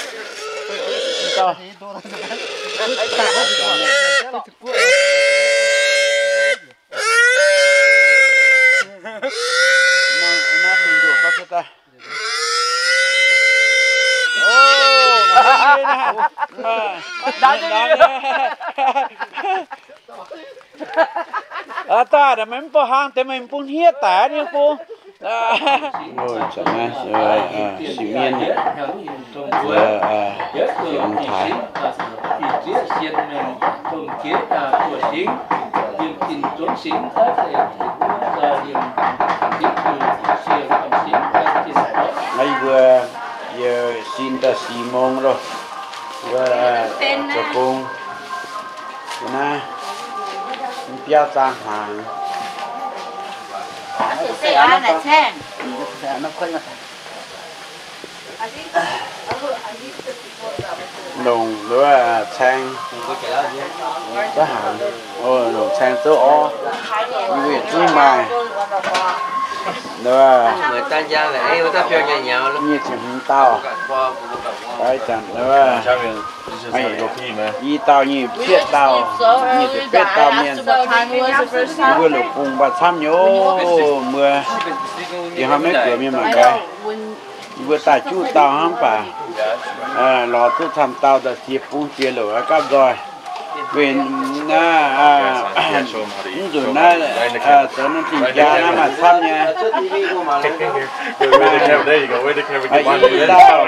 Daaih, meih mv baac hlang deix meih bung hniev daic nyei bung. Sipv mienh, ong-taaix, yie mbuo yie sin daaih six mong loh, zoux gong, naaiv mv biauv zaang hnaangx. Longc wuov caeng, zouv hnaangx, longc caeng zouv orv, yie mbuo yietc zungv maaih. Nyic ziepc hmz dauh, i dauh nyic ziepc cietv dauh, nyic ziepc betv dauh mienh, yie mbuo longc bung mv baac camv nyei oc. Mbuo ih hnoi maiv guoqv mienh mangc gaax, yie mbuo daaih juqv dauh hnangv mv baac lorz duqv camv dauh daaih ziex bung ziex louc gapv nzoih. Weic naaiv, mv nzunc naaiv zoux norm zingh jaa naaiv maaih camv nyei. Maaih i dauh, i dauh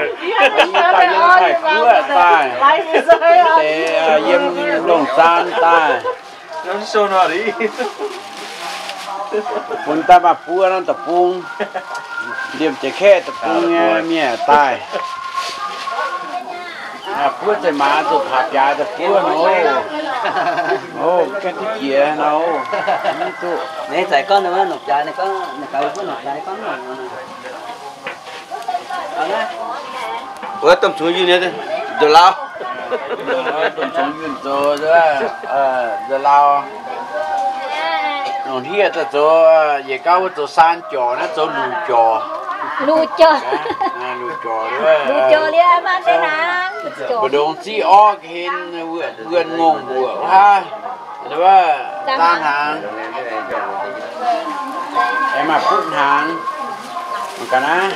yiem Taiv-Guoqv daaih, deix yiem Longc Zaan daaih. Bun daaih maaih buo norm deic-bung, liemh Janx-Kaeqv deic-bung nyei mienh daaih. Buov zeqc maaz zuqc paax biaaix daaih buov nor. Gaengh diqv jiex nor, mv duqv. Ninh zaaix gorngv ninh wuov longc jaax, ninh gorngv ninh gaax wuov longc jaax, ninh gorngv wuov domh cungx yunh nyei nzuqc lauh. Domh cungx yunh zoux nzuqc lauh. Longc hlieqv daaih zoux, yietc gauh wuov zoux saan jorc naaiv zoux luc jorc. Luc jorc. Luc jorc liuz, mbu'ndongx ziqv orv ga'hlen, wuonh ngongh mbuoqc wuov, zaang hnaangx, aengx maaih butv hnaangx. Mangc gaax naaiv,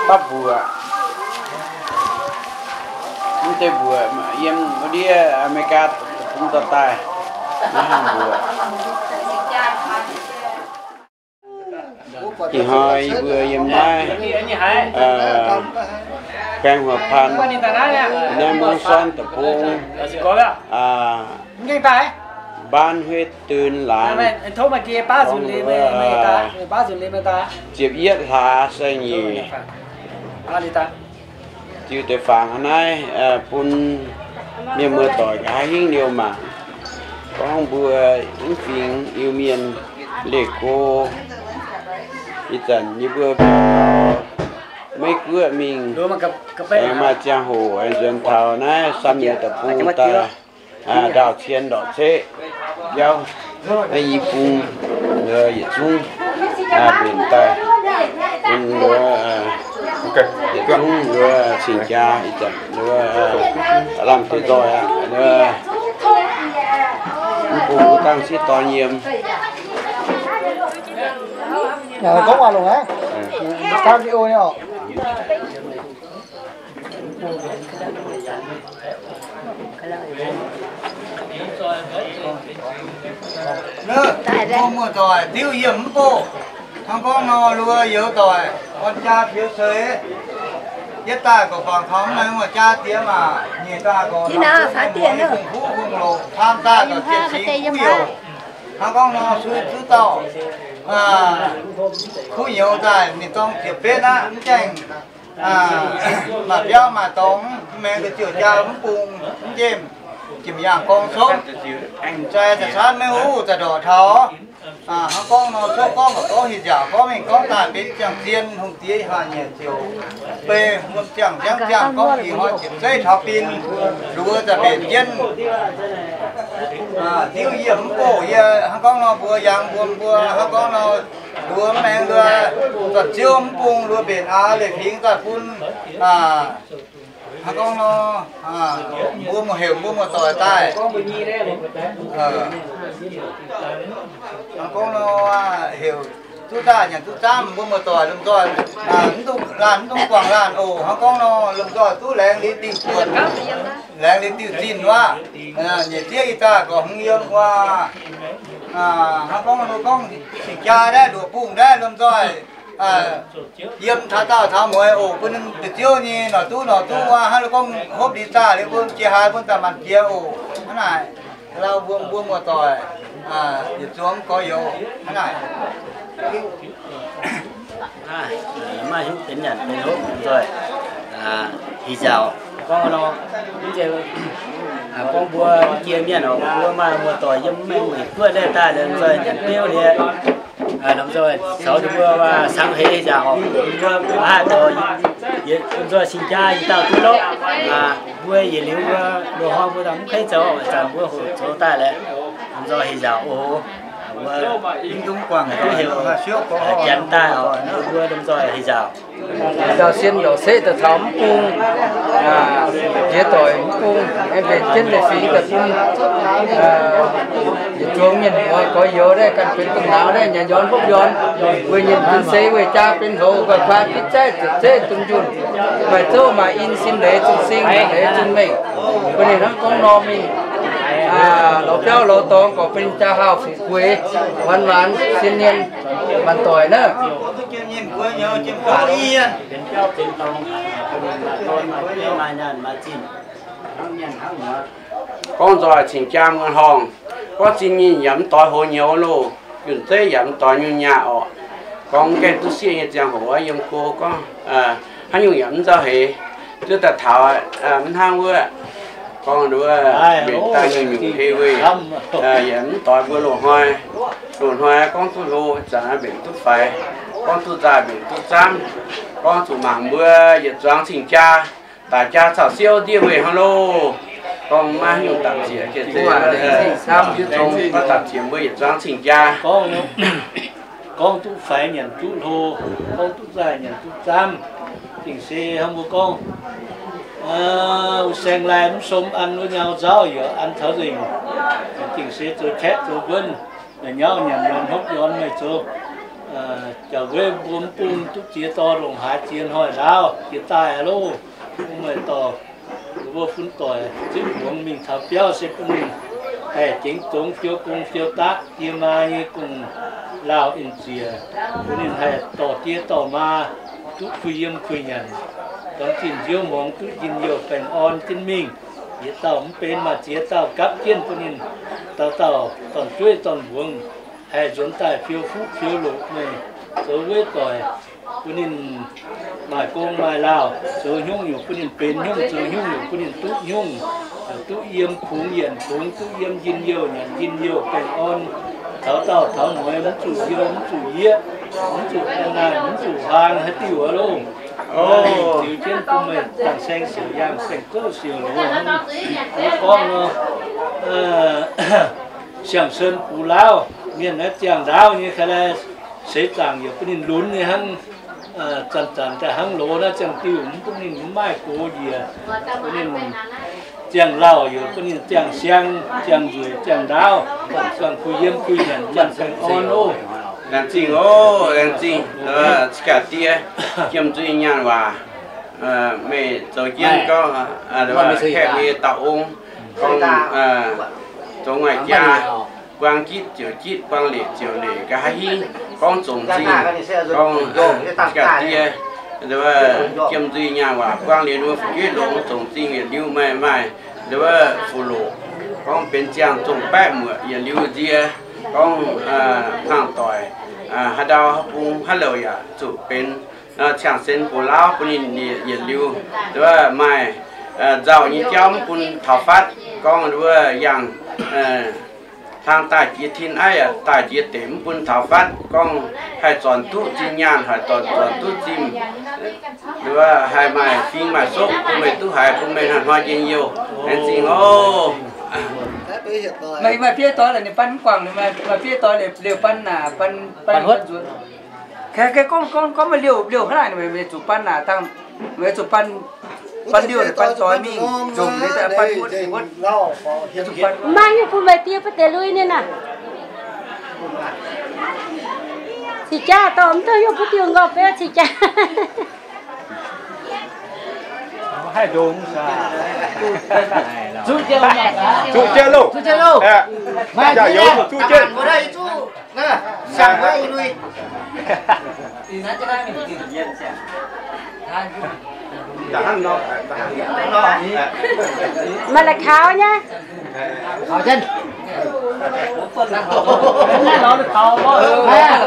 bapv mbuoqc, mv deix mbuoqc yiem wuov ndiev Aa^me^li^gaa deic-bung dorh daaih, naaiv hnangv mbuoqc. Ih hnoi yie mbuo yiem naaiv baeng Huaac Paan, naaiv Mungv Suonv deic-bung, Mbaan Huetv Duon Laangz, ziepc yietv hlaax saeng-nyeic. Ziux deix fangx naaiv bun mienh muoz-doic nqa'haav hingv liouh mangc, gorngv mbuo mv fingx Iu-Mienh leih go. Ih zanc yie mbuo maiv guoqv mingh, aengx maaih ziangh hoc aengx nzuonx taux naaiv Samx Miuc deic-bung daaih ndaauh cien ndorqc ceqv biauv. Naaiv i bung yietc zungv mbenc daaih, bun yietc zungv cing-jaa ih zanc lamh deix nzoih aqv. Mv bung wuov dangh sieqv dorn yiem. Muoz-doic diuv yiem mv bung. Hnangv gorngv nor, luo youz doic orn jaa pieux ceix, yietv daaih gorqv guangc taux mv maaih jaa diex maah, nyeic daaih gorqv hungh kuv hungh loqc, faam daaih gorqv jiex cingx kuv youc. Hnangv gorngv nor, sui zuqv dauh kuv nyouz daaih ninh dorng ziepc betv aqv, mv gaengh maaih biauv maaih dorngx, mv maengx deix ziouc jaa mv bung mv nqemh. Jiem yaangh gorngv congv, zai za'canv maiv huv za'ndorqc taux. Hnangv gorngv nor, congv gorngv gorngv hieh nziaauc gorngv mingh gorngv daaih benx ziangh zien hungh diex haaix nyungc ziouc bei wuom ziangh nziangv ziangh gorngv ih hnoi ziepc zeiv taux bin, nduov za'mbenc jienv. Diuv yie mv bouh yie hnangv gorngv nor mbuo yangh mbuo mbuo hnangv gorngv nor, nduov mv maengx nduov, zornc ziouv mv bung nduov mbenc aav leiz-fingx daaih bun. Hnangv gorngv nor, mbuo muoz-heuc mbuo muoz-doic daaih. Hnangv gorngv nor, heuc duqv daaih nyanc duqv zaamv mbuo muoz-doic lomh nzoih, mv dungx laanh mv dungx guangc laanh oc. Hnangv gorngv nor, lomh nzoih duqv laengz liuz diuh buonc, laengz liuz diuh zinh wuov. Nyeic zieqv ih daaih gorqv hmz yiem wuov. Hnangv gorngv nor gorngv cing-jaa naaiv, nduoqc bungh naaiv lomh nzoih yiem taux daauh taux mueiz oc, bun ninh deix ziouv nyei noic duqv noic duqv wuov. Hnangv nor gorngv hopv liuz zaah liuz bun jiex haaix bun daaih maanc jiex oc. Hnangv naaic, lauh mbuo mbuo muoz-doic yietc zungv gorx-youz hnangv naaic. Maiv hiuv benx nyanc benx hopv nzoih hih nzaaux. Gorngv nor, gorngv mbuo jiex mienh oc, mbuo maaih muoz-doic yiem mengh mueic guoqv ndaih daaih lorqc, nzoih nyanc beuv liuz, lomh nzoih caux ninh mbuo cangx heix hih nzaaux oc. Mbuo maiv haih dorh, nzoih cing-jaa yietc dauh duqv lorqc. Mbuo yietc liuz mbuo loz-hnoi mbuo daaih mv keiv zoux, ih zanc mbuo hoqc zoux daaih lorqc, lomh nzoih hih nzaaux oc. Mbuo mv dungx guangc duqv heuc janx daaih oc, mbuo lomh nzoih hih nzaaux. Dauh sien dauh seqv daaih taux mv bung, jiex doic mv bung, aengx mbenc jienv leiz-fingx daaih bun yietc zungv mienh muoz gorx-youz naaiv ganh benx dongh nauz naaiv nyanc nyorn hopv nyorn, weic nyienh zinh se weic jaa benx houx, guaix kuaai bitv zaeqv ziepc zeiv dunh yunh, maaih zouv maaih in, sin leiz zunh sing, leiz zunh mengh. Mbuo ninh hnangv gorngv nor mingh, lorz biauv lorz dorngx gorqv benx jaa haauh fu'jueiv, waanc waanc sin nien, waanc doic naaiv. Gorngv nzoih cing-jaa muoz-horngh, gorngv zinh nyinh yaac mv doix hoz nyouz loh, yunh zeiv yaac mv doix nyungc nyaah orqc. Gorngv gaengh duqv sieqv nyei ziangh hoc yiem go gorngv haaix nyungc yaac mv nzauh heix, duqv daaih taux mv hnangv wuov. Gorngv nduov mbenc daaih nyungc-nyungc hei weih, yaac mv doix mbuo loz-hnoi. Loz-hnoi gorngv duqv hlo, zanc mbenc duqv faix, gorngv duqv nzaaih mbenc duqv zaamv, gorngv zuqc mangc mbuo yietc zuangx cing-jaa, daic jaa caux siouv ndiev weih hnangv loh. Gorngv maiv nyungc dapc zieqc, maiv dapc zieqc mbuo yietc zuangx cing-jaa. Gorngv duqv faix nyanc duqv hlo, gorngv duqv nzaaih nyanc duqv zaamv. Dingc se hnangv mbuo gorngv, wuov saeng-laai mv som an wuov nyau nzauv yaac an taux nzengc. Dingc se zoux caeqv zoux nquonv, nyauv nyanc nyorn hopv nyorn meih zoux. Jauv-weiv mbuo mv bung duqv ziex dorh ndongc haaix ziex hnoi ndaauv jiex daaih loh. Bun meih dorh mbuo fun doic zipv mbuangz mingh taux biauv se bun ninh haih jengx dongz fiou gong fiou daqv, diex maa nyei gong-lauh in-ziec, bun ninh haih dorh diex dorh maa duqv kuh yiem kuh nyanc, dorn zinh nziouv muangx duqv njien-youh baengh orn jienv mingh. Yietc dauh mv benx maaih ziex dauh gapv jienv bun ninh dauh dauh dorn-jueiv dorn-mbuangz haih nzuonx daaih fiou fuqv fiou loqc meih zoux weiv doic, bun ninh maaih gong maaih lauh zoux hnyouv nyungc bun ninh benx hnyouv, zoux hnyouv nyungc bun ninh duqv hnyouv, duqv yiem kungx yienc kungx, duqv yiem njien-youh nyanc njien-youh baengh orn, taux daauh taux mueiz mv zuqc youh mv zuqc yieqv, mv zuqc naaic mv zuqc huaang haaix diuh aqv loh. Ziux jienv bun meih dangh saeng siouc yaangh saeng gouv siouc loz hnangv gorngv nor, siang-sen bux laauv, mienh naaiv ziangh ndaauv nyei ka lai seix zaangc yaac bun ninh lunx nyei hnangv. Zanc-zanc daaih hnangv loz naaiv ziangh diuh mv bun ninh mv maaih gox njiec, bun ninh ziangh lauh yaac bun ninh ziangh siang, ziangh nzueic, ziangh ndaauv, ziangh kuh yiem kuh nyanc, ziangh baengh orn oc. Laengz zingh oc, laengz zingh. Ga'ndiev, jiem nzuih nyaanh waac meih zoux jienv gorngv, kaeqv nyei dauh ong, gorngv zoux nguaaic jaa, buang jitv ziouc jitv, buang leic ziouc leic, nqa'haav hingv gorngv zongc zingh, gorngv ga'ndiev, jiem nzuih nyaanh waac buang liuz wuov fu'jueiv longx, zongc zingh yietc liuz meih maaih wuov fuqv-loqc, gorngv benx ziangh zongh baeqv muoc yietc liuz nzie, gorngv hnaangx doic, haaix ndau haaix bung haaix louc yaac zuqc benx ciangh sen bux laauv bun ninh yietc liuz, wuov maaih nzauh nyei jauv mv bun taux fatv, gorngv wuov yangh hlang daaih jiex tin aiv, daaih jiex deic mv bun taux fatv, gorngv haih zornc duqv zinh nyaanh, haih zornc, zornc duqv zinh, wuov haih maaih fing maaih sopv bun meih duqv haiz, bun meih hnoi-hnoi njien-youh. Laengz zingh oc. Maaih fiev doix laaix ninh ban mv guangc, maaih fiev doix liouh ban aac, ban, ban huotv. Gorngv, gorngv, gorngv maaih liouh, liouh hnangv naaic, meih zuqc ban aac, dangh meih zuqc ban, ban liouh, ban doix mingh, nzunc ban huotv, huotv. Mv maaih nyungc bun meih die butv deix lui ninh aac. Cing jaa dorh mv duqv nyungc butv diuh nqorngv beuv cing jaa. Zuqc jaa loh. Zuqc jaa loh. Jaa youz zuqc jienv. Maaih la'kaux nyei.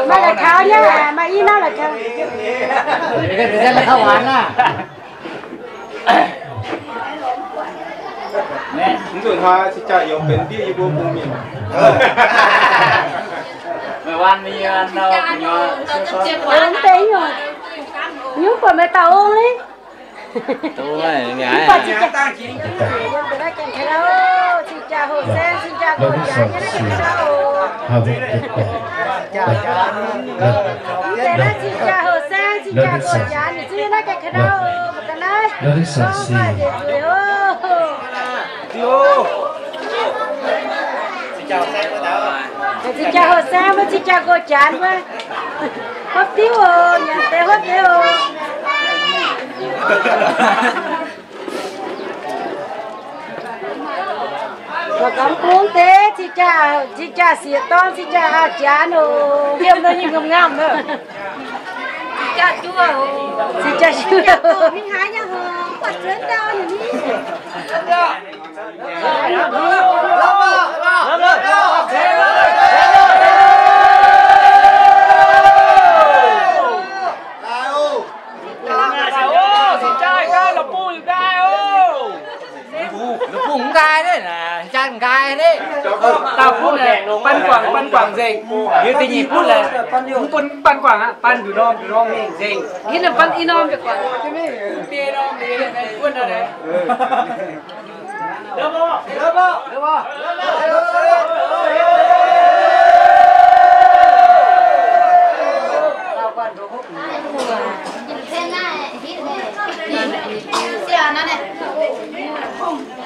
Maaih la'kaux nyei, maaih i naaiv la'kaux. Mv nzunc hnoi cing jaa youz benx ndiev yie mbuo bun mingh. Mv deix nyungc, nyungc buatc meih dauh ong ni. Cing jaa hoqc saeng, cing jaa gox jaax nyei naaiv ganh jaa oc. Naaiv cing jaa hoqc saeng, cing jaa gox jaax nyei ziex naaiv ganh jaa oc. Mbuo ga'naaiv nzueic oc. Cing jaa hoqc saeng mbuo cing jaa gox jaax mbuo. Hopv diuv oc, nyanc deix hopv deix oc. Mbuo ganh bungx deix, cing jaa, cing jaa sieqv dorn, cing jaa auv-jaax oc. Liemh nor nyei ngamv ngamv nor. Cing jaa juov oc. Cing jaa juov. Mingh haaix nyei hoc, buatc zuonx ndau nyei ni. La'bung nqaai, nqaai, nqaai. Dauh butv naaic, ban guangc, ban guangc nzengc. Liuz da'nyeic butv naaic, mv bun ban guangc aqv, ban nduqc norm, nduqc norm mingh nzengc. Hitv naaic ban i norm, ban i norm.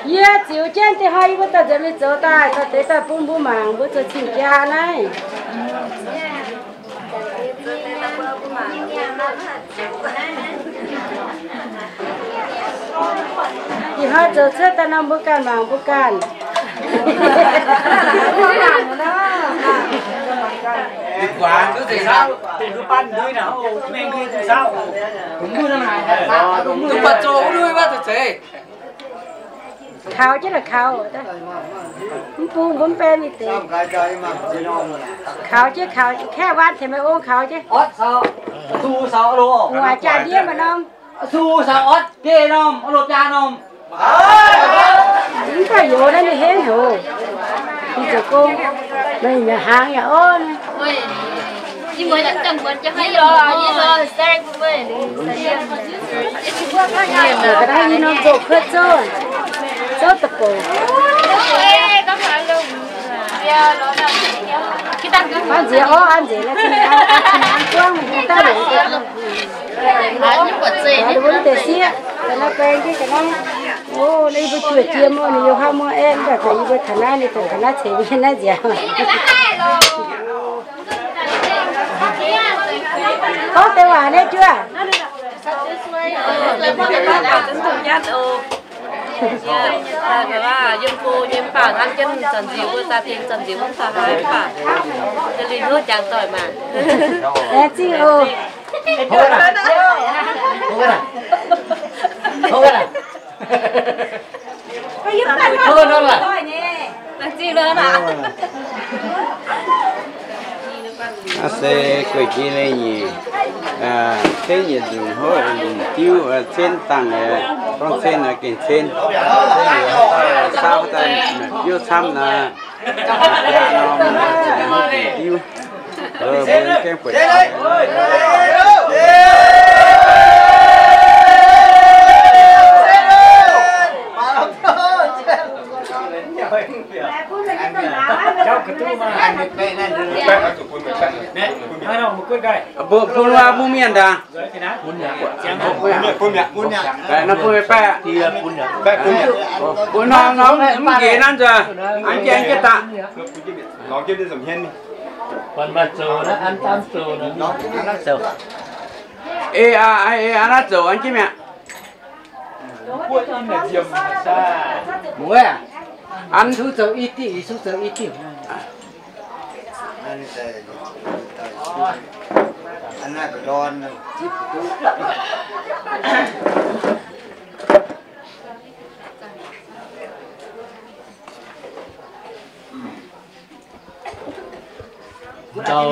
Yie ziux jienv deix hnoi yie mbuo daaih nzuonx mingh zoux daaih, daaih deix daaih bun mbuo mangc mbuo zoux cing jaa naaiv. Ih hnoi zoux cuotv daaih nor mbuo ganh mangc mbuo ganh. Duqv buatc zoux lui wuov zeiz. Kaux jienv la'kaux. Mv bung mbuo mv benx ninh deix. Kaux jienv kaux, kaeqv waan tengx meih ong kaux jienv. Waac jaa ndiev maaih norm. Mv baac youz naaiv ninh henv haic. Ninh zoux gong, meih hnaangx yaac orv. Ga'naaiv i norm zoqc kuotv zouv, zouv deic-bouc. Aav nziex orv, aav nziex naaiv, aav buangv daaih longc deix. Wuov deix sieqv, ga'naaiv baeng jienv ga'naaiv. O, naaiv yie mbuo juoh jiem o, ninh yiem hnangv muoz aeqv, mv baac yie mbuo taux naaiv, ninh taux naaiv ceix mienh naaiv nziaauc. Gorngv deix waac nyei juov. Yiem go nyei mv baac hnamv jienv zanc nziux mbuo za'gengh zanc nziux mv taux haaix mv baac, liuz hnyouv jangx doic maah. Laengz zingh oc. Laengz zingh oc. Aav se gueic jiex leiz-nyeic. Cen yietc nzunc hov nzunc diuv, cen dangh, gorngv cen gengh cen. Cen saauv daaih biouv camv nor, jaa norm nzunc diuv. Mbuo gaengh buatc. Bun mbuo mienh ndaangc. Bun norm norm mv nqex nanv nzuonx, an jiex jienv daaih. Ei, an naaiv zoux an jienv mi'aqv. An, Dauh,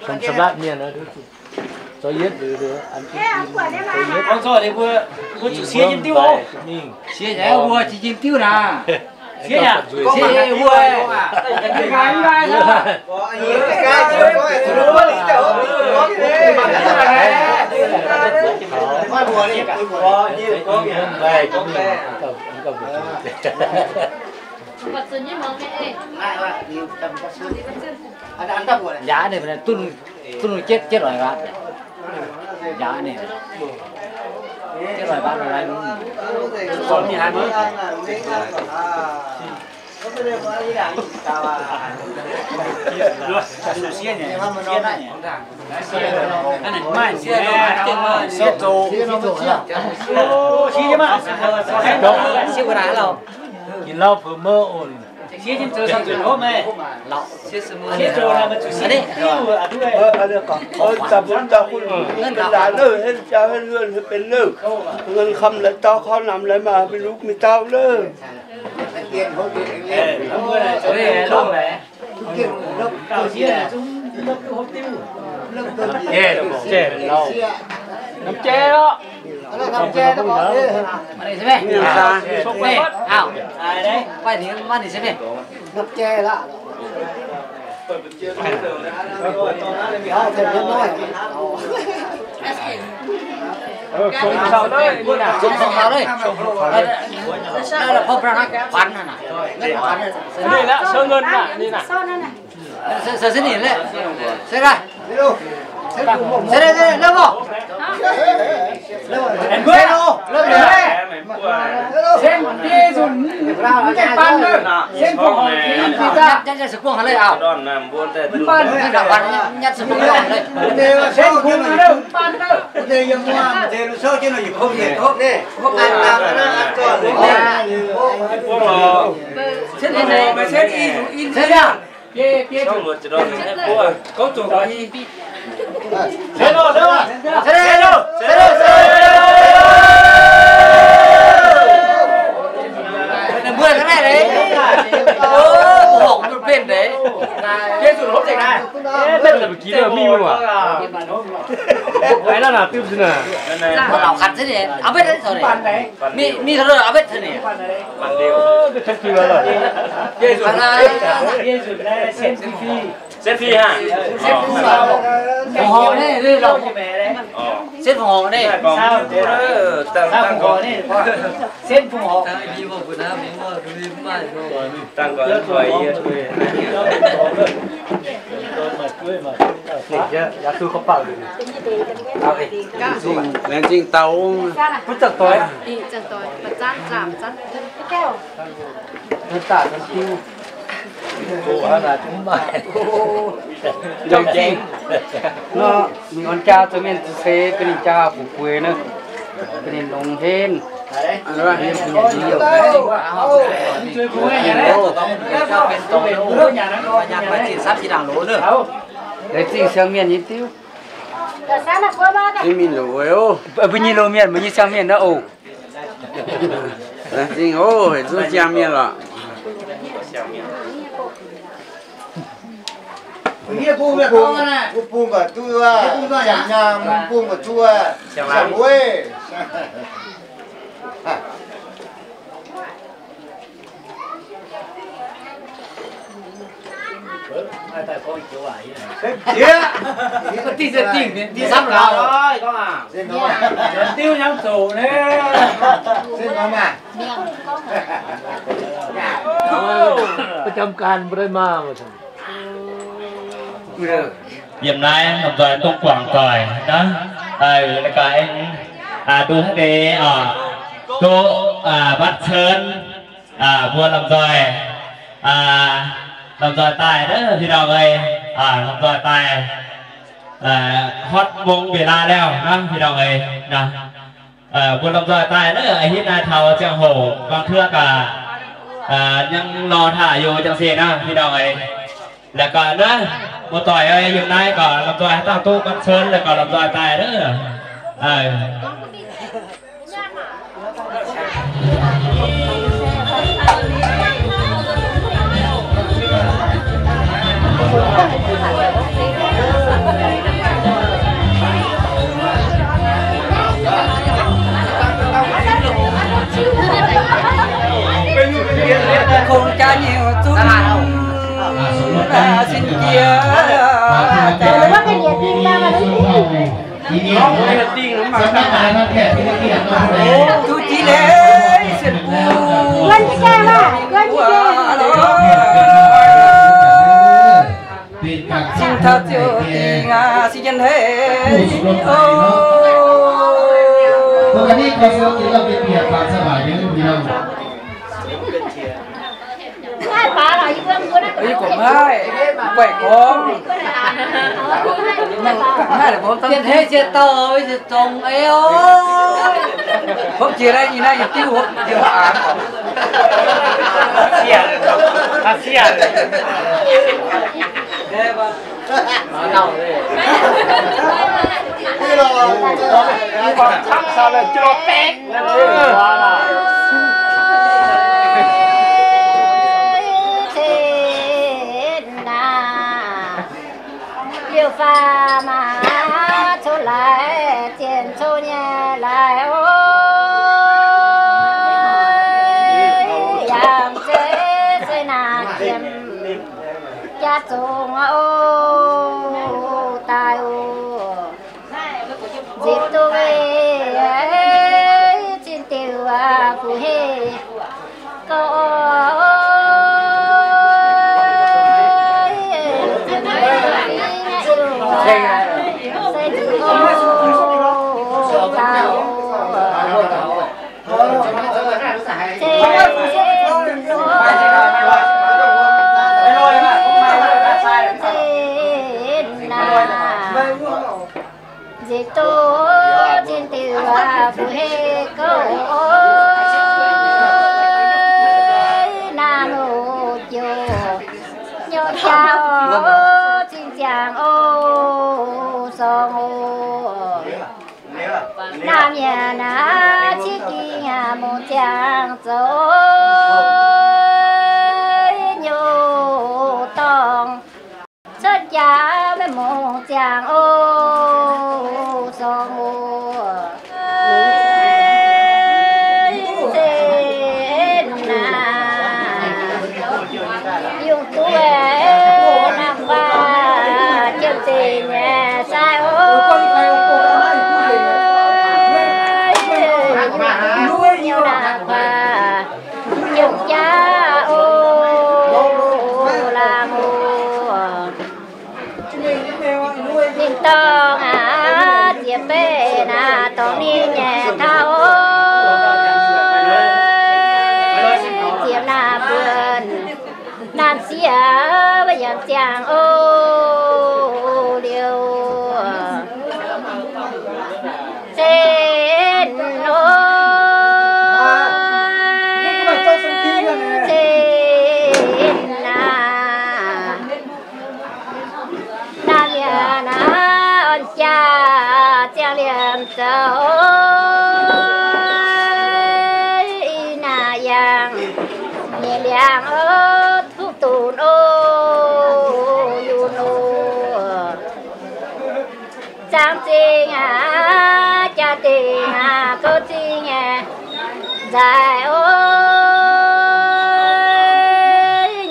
cong samv laatv mienh, zoux yietv, an, gorngv zorqv ninh mbuo, mbuo zuqc siev nyei diuv oc. Siev nyei mbuo, siev nyei diuv naaic. Siev nyei, siev nyei mbuo. Njaaux ninh dunh, dunh jietv, jietv loic waatc. Njaaux ninh jietv loic waatc, loic Ninh lauh peuc mouv oc. Nqen kamv laaix dauh, kamv laaix maaih mingh lungh mingh ndau lorqc. Mingh, mingh taux ndau, aav betv taux ninh. Setv fih haic. Setv fungc horngc naaiv. Laengz zingh dauh. Laengz zingh. Nor, mingh orn jaa zoux mienh za'gengh bun ninh jaa fu'jueiv naaiv, bun ninh longx henv. Laengz zingh siang mienh nyei diuv. Mbuo nyei loz mienh, mbuo nyei siang mienh naaiv oc. Laengz zingh oc, hec zungv siang mienh lorqc. Mbuo bung, mbuo bung ga'duqv, siang-nyaam bung ga'duqv, siang-weiv.ประจำการบ่ได้มา Yiem naaiv lomh nzoih dongh guangc doic nor, la'guaih aengx duqv haaix deix, duqv bắt chớn, mbuo lomh nzoih, lomh nzoih daaih naaiv, fih ndorngh ei, lomh nzoih daaih, hotv mong mbiauz laav lauh naaiv, fih ndorngh ei. Mbuo lomh nzoih daaih naaiv, a'hneiv naaiv taux ziangh hoc, buang tuov gaax, hnangv nor taaih youz jangx se naaiv, fih ndorngh ei. La'guaih naaiv, muoz-doic yiem naaiv gaax, lomh nzoih haaix dauh duqv bắt chớn, la'guaih lomh nzoih daaih naaiv. Kungx jaax nyungc zunv, sin jiex jaax. Duqv jiex leiz sienx bun. Sin taux ziouc dingh aqv, sin jien hei. Ih gorngv maiv guaix gorngv. Maiv la'guaih ziex dauh ziex zongx ei oc. Hopv jiex naaiv, ih naaiv yie diuv hopv jiex aqv. Liuz faaux maac coqv laaix, zien coqv nyei laaix oc. Yangh zeiv se naaic jiem jaax zongx oc, daaih oc. Nzipc duqv weic zinh diuc aqv, fu'jueiv gouv oc. Nzipc duqv zinh diuc aqv, fu'jueiv gouv oc. Naamh oc, joux nyungc jaax oc, zinh ziangx oc, sorng oc. Naamh mienh aac, qiex ging aac, mungh ziangx zoux nyungc dorngh. Cuotv jaax maiv mungh ziangx oc, sorng oc. Zenx naaic, yungh duqv naamh waac jiem-zinh nyei sai oc. Yungh duqv naamh waac jiem-jaax oc, laangz oc. Ninh dorngx aac, ziex beiv naaic dorngx ninh nyei taux oc. Ziepc naaic buonc naamh sieqv maiv yaac ziangh oc, liuz zenx oc, zenx naaic. Naamh mienh aac, orn jaax ziangh liemh zoux, ih naaic yangh nyei liangx oc, duqv dunx oc, yunc oc. Zaangc zingh aac, jaa-dingc aac, gouv zingh aac, nzaaih o,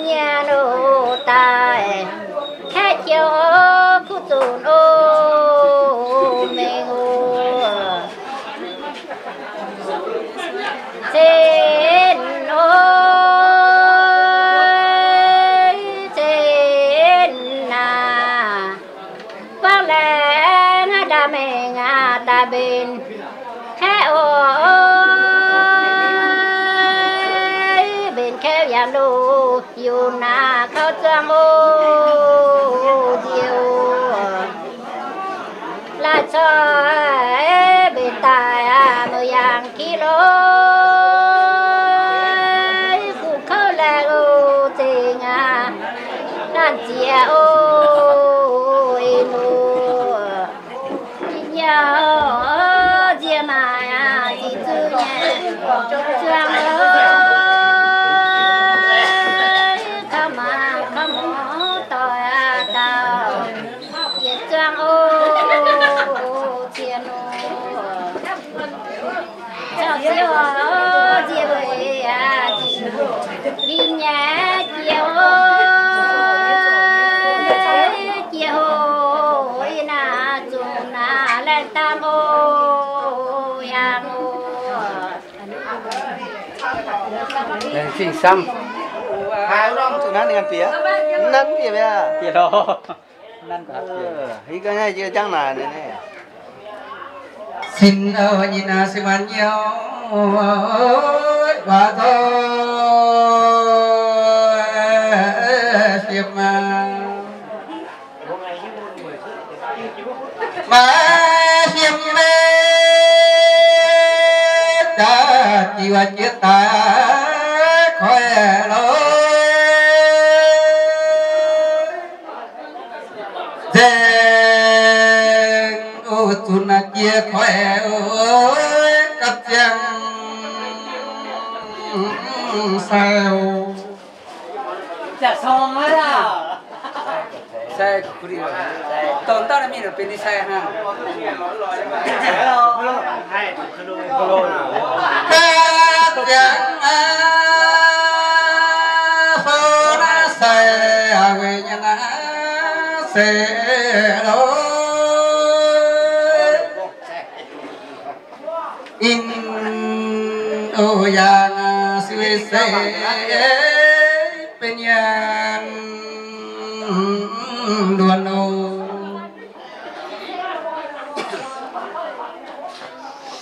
nyienx o, daaih kaeqv jiex o, kuv zunc o, mengh o, zen o, zen aac. Buangv laengz aac, daaih mengh aac, daaih mbenc kaeqv oc, mbenc kaeqv yaac loz yunc aac, kaux zuangx oc, nziex oc. Laaih corc mbenc daaih aac, mouc yangh ki lorqc, gu'kouv laengh oc, zingh aac, laanh ziex oc, ih muoz. Yie nyei oc, nziex maaic aac, ziex zuqc nyei zuangx oc, kaux maanc kaux muoz doic aac, dauh yietc zuangx oc, ziex nor. Caux ziex oc, nziex weic aac, ziex lin nyei jiex oc, jiex oc, ih naaic zunc naaic laengh daan oc, yangh oc. Laengz zingh camv. Zuqc nanv ninh ganh bieqc, nanv bieqc mi'aqv. Bieqc lorqc. Nanv gaax bieqc. Ih ganh naaiv jiex jangv naaic ninh. Sin oc, nyinh aac, sin maanc nyei oc, waac zoih fiem aac. Maaih fiem maiv daaih, jiex waac jiex daaih koiv lorqc. Nzengc oc, zunc jiex koiv oc, gapv ziangh sai oc. Sai, dorh ndau naaiv mingh benx ninh sai hnangv. Gapv ziangh fou naaiv sai, weic nyanc naaiv se lorqc. Ih oc, yangh suiv se benx nyanc nduonx oc.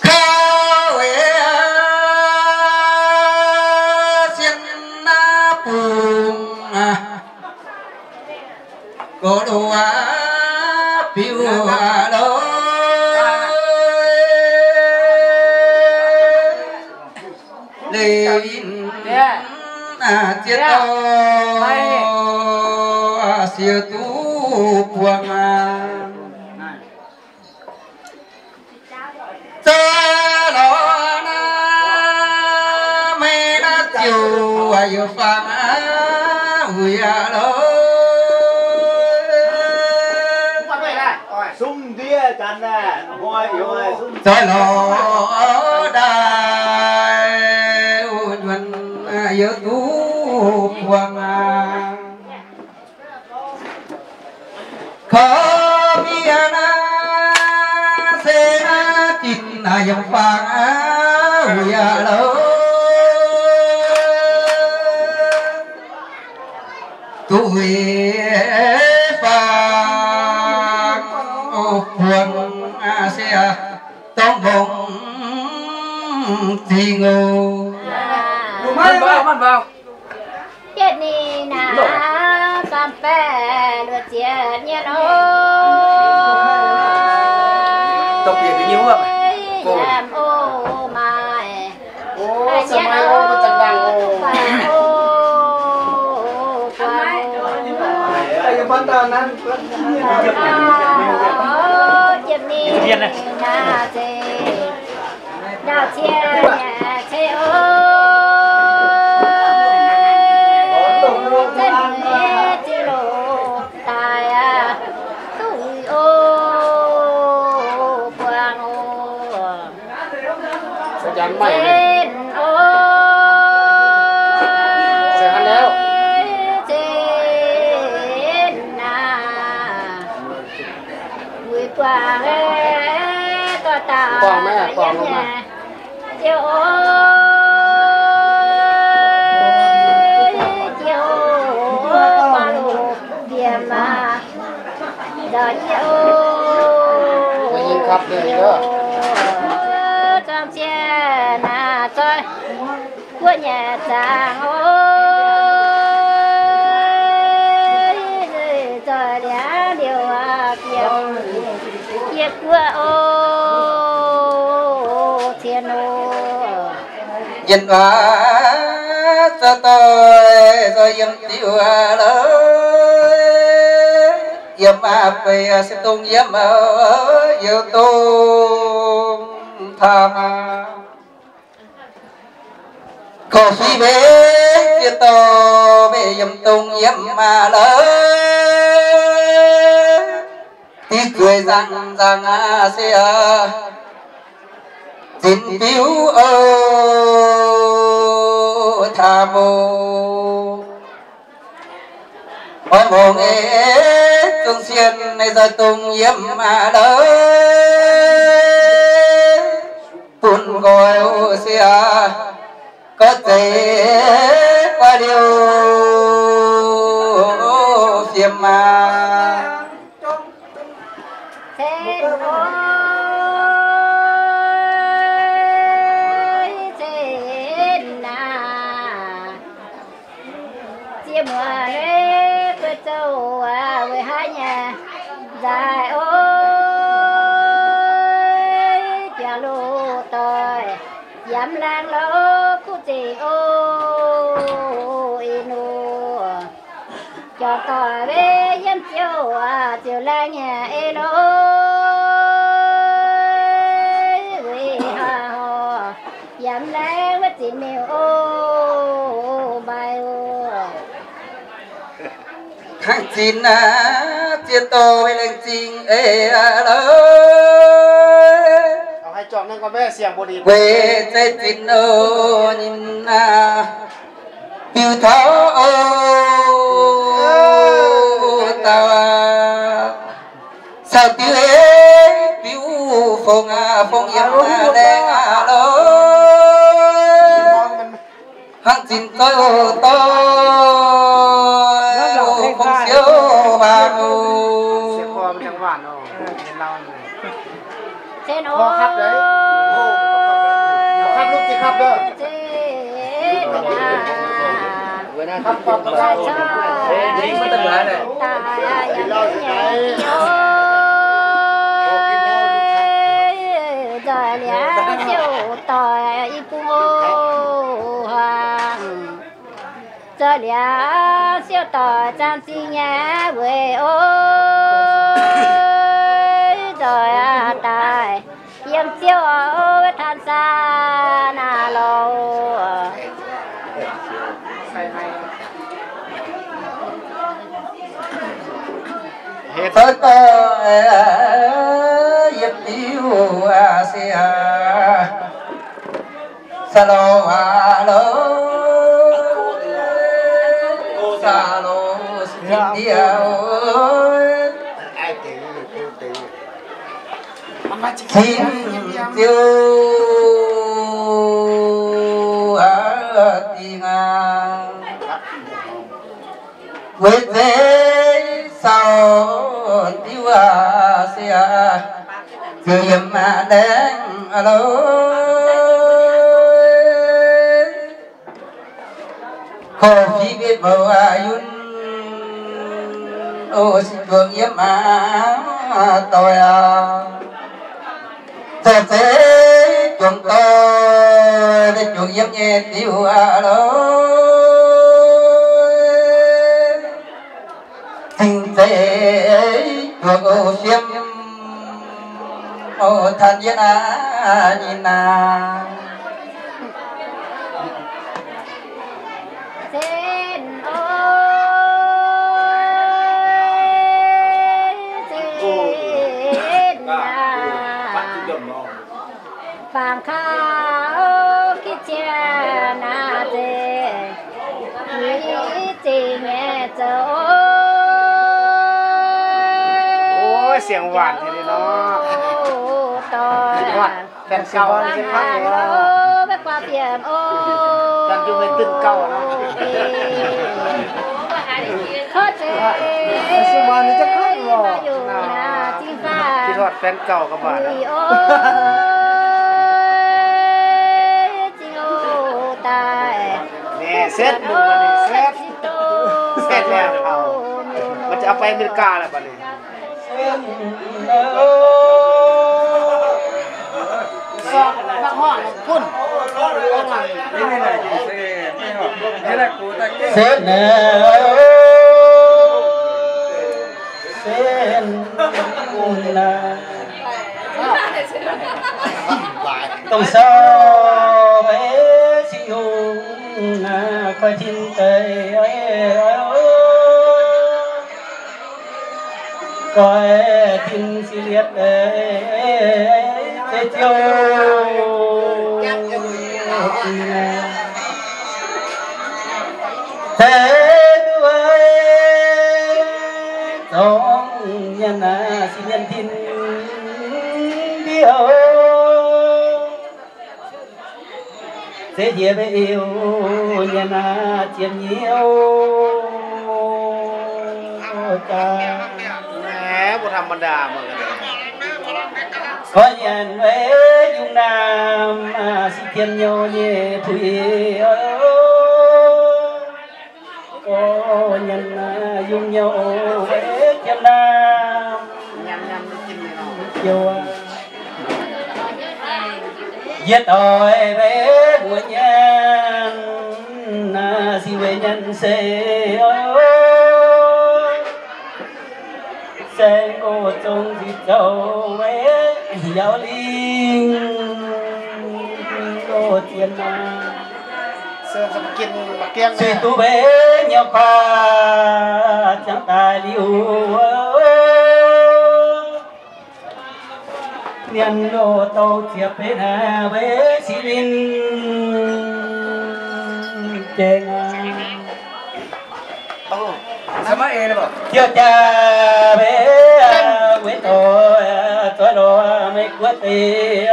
Kouv weic sienh naaiv bungx aac, gox loz aac, biuv aac loh, leiz yinh aac, ziex dauh siec duqv buangh aac. Za'gengh lorz naaiv meih naaiv ziouc yietc fangx aac, wuic yaac lorz. Zoih lorz daaih, o, nzuonx yietc duqv buangh aac. Korv-lienh naaiv se naaiv zinh naaic yiem fangx aac, wuic yaac lorz. Duqv wuic fangx, o, buangh aac se aac, dongh mbongc zingh oc. Yietv ninh naaic faam baeqc luoqc ziepc nyei oc. Yiem o maaih, o, se maaih o, duqv faanh o, faanh o. Yietv ninh naaic se ndau cien nyei ceix oc. Zengc mueiz ziuc loz daaih aac, duqv wuic oc. Guangc, guangc maiv, guangc maiv. Ziouv, ziouv, guangc loz-mbiemc maah, nzoih jienv oc. Zuangx zien naaic zoih guoqv nyei zaangc oc, zoih liangv liouh biomc jiex guoqv oc, cien oc. Yienh waac za'doih zoih yiem diuh a'lorqc, yiem a'beiv se dongh yiem youz dongh taux maa. Korv-fiqv mbenc ziex dorh mbenc yiem dongh yiem a'lorqc, diuh zueiz nzangc nzangc aac se zinx biuv oc, taux mouz. Oix mbuo nyei zungv sienh naaiv zoih dongh yiem a'lorqc, bun nqoi oc se aac, gorngv zeiz guaav liouh fiem aac. Cien oc, cien aac, ziex muoz-hniev buo zouv weic haaix nyungc nzaaih oc, jangx loz-doic yaac mv laangh lorz kuv zingc oc, ih nor. Jangx doic weic yiem ziouc, ziouc laengh nyei ei lorqc, weic haaix horc yaac mv laengh wuov zinc miuc oc, mbaih oc. Hnangv zinc aac, ziex dorh maiv laengz zingh ei aqv lorqc. Weic zeiv zinc oc, ninh aac, biux taux oc, dauh aac, caux diuh ei biux fongc aac, fongc yiem aac, laengz aqv lorqc. Hnangv zinc zoih oc, doic oc, fongc siouc hmuangx oc. Nzoih liangv siouc doic i bung oc. Nzoih liangv siouc doic zaangc zingh nyei weic oc. Nzoih daaih yiem ziouc oc, wuov taan saan aac lorqc. Zoih doic yiem diuh aac se aac, saax lorqc aac lorqc, saax lorqc se dingh ndiev oc. Cing ziouc aac dingh aac, weic zeiv saauc diuv aac se aac, ziouc yiem aac laengz aqv lorqc. Korv-fiqv mbietv mouc aac yunh oc, se juangc yiem aac doic aac. Zoih zeiv juangc doic, se juangc yiem nyei diuh aqv lorqc. Cing zeiv juangc oc fiem oc, taan yie naaiv nyei naaic. Zinh oc, zinh aac, bangc kaux gitv cien aac, zinh, zinh nyei zoux oc. Fan gauh, fan gauh. Tin hot fan gauh ga'maah. Setv, setv liuz, setv liuz, มันจะเอาไปอเมริกาแล้วบัดนี้ Setv naaiv, setv naaiv, dongh sou maiv cing-hungh naaiv, goiv tin deix, goiv tin sic liepc deix, zeiv ziouc, zeiv duqv zorngv nyanc naaiv sic nyanc tin mbiouh. Zeiv njiec mbe-euc nyanc naaiv ziepc nyeic jaax. Gorx nyanc maiv yungh naamh, sic tiemx nyouh nyei puix. Gorx nyanc yungh nyouh maiv tiemx naamh, jouh aqv. Yie doix maiv muoz nyanc, sic weic nyanc se, se oc zong zic zoux maiv yaac lingh oc zien aqv. Suix duqv maiv nyauv kuaaiv ziangh daaih liuz, mienh oc dorngx ziepc betv naaiv maiv sic ninh jengx aqv. Ziouc jaax mbe, weic doic zoix lorz Meiv Guoqv deix,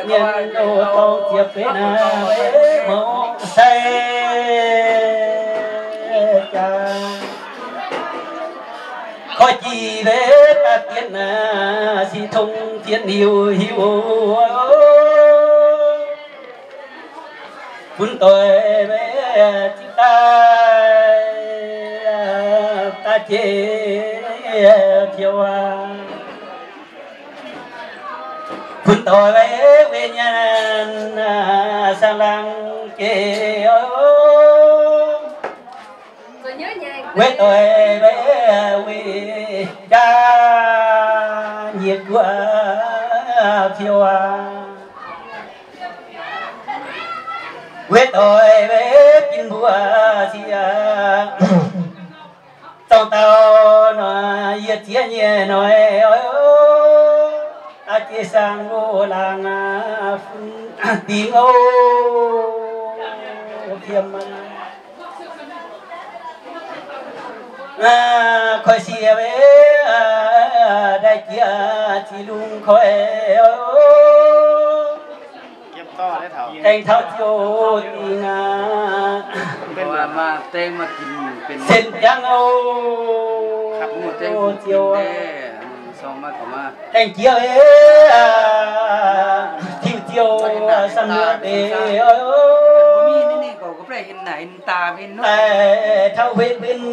mienh oc dorngx ziepc betv naaiv maiv mouz sai jaax. Koi jiex mbe daaih dietv naaiv sic tong fienx hiuv hiuv. Bun doic mbe zinh daaih daaih jiex fiou aqv. Bun doic mbe weic nyanc saeng-laangc jiex oc. Weic doic mbe weic jaa nyiec guoqv fiou aqv. Weic doic mbe bin mbuo sieqv, zorng dauh noic yietc zieqv nyei noic, daaih jiex saeng-laangc fun dingc oc, fiem koi sieqv mbe daaih jiex ziqc lungh koi. Aengx taux ziouc dingc aqv, sen jangv oc, ziouc aengx jiex tiuv ziouc samx nyuoqc deix, daaih taux hueqv mbuo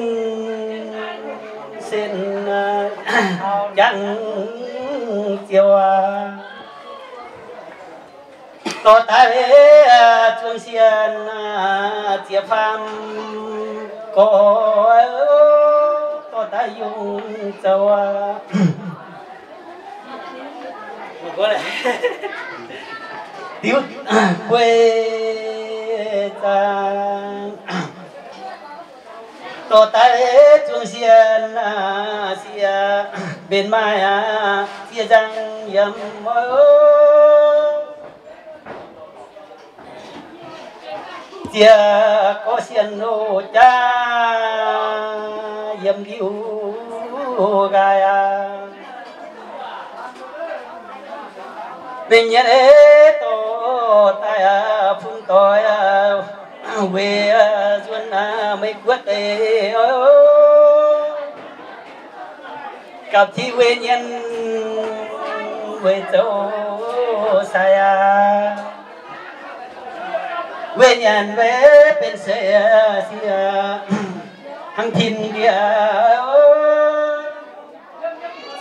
sen jangv ziouc aqv. Dorh daaih zuangx sienh ziepc faam gorx, dorh daaih yungh zoux diuv guei zaang. Dorh daaih zuangx sienh sieqv mbenc maaih aqv, ziex nzangc yiem ziex gorx sienh loz jaa yiem liuz. nqaai aqv. Mingh nyei dorh daaih fun doix weic nzuonx Meiv Guoqv deix, gapv tiqv weic nyanc weic zoux sai aqv. Weic nyanc weic benx seix sieqv hnangv tin ndiev,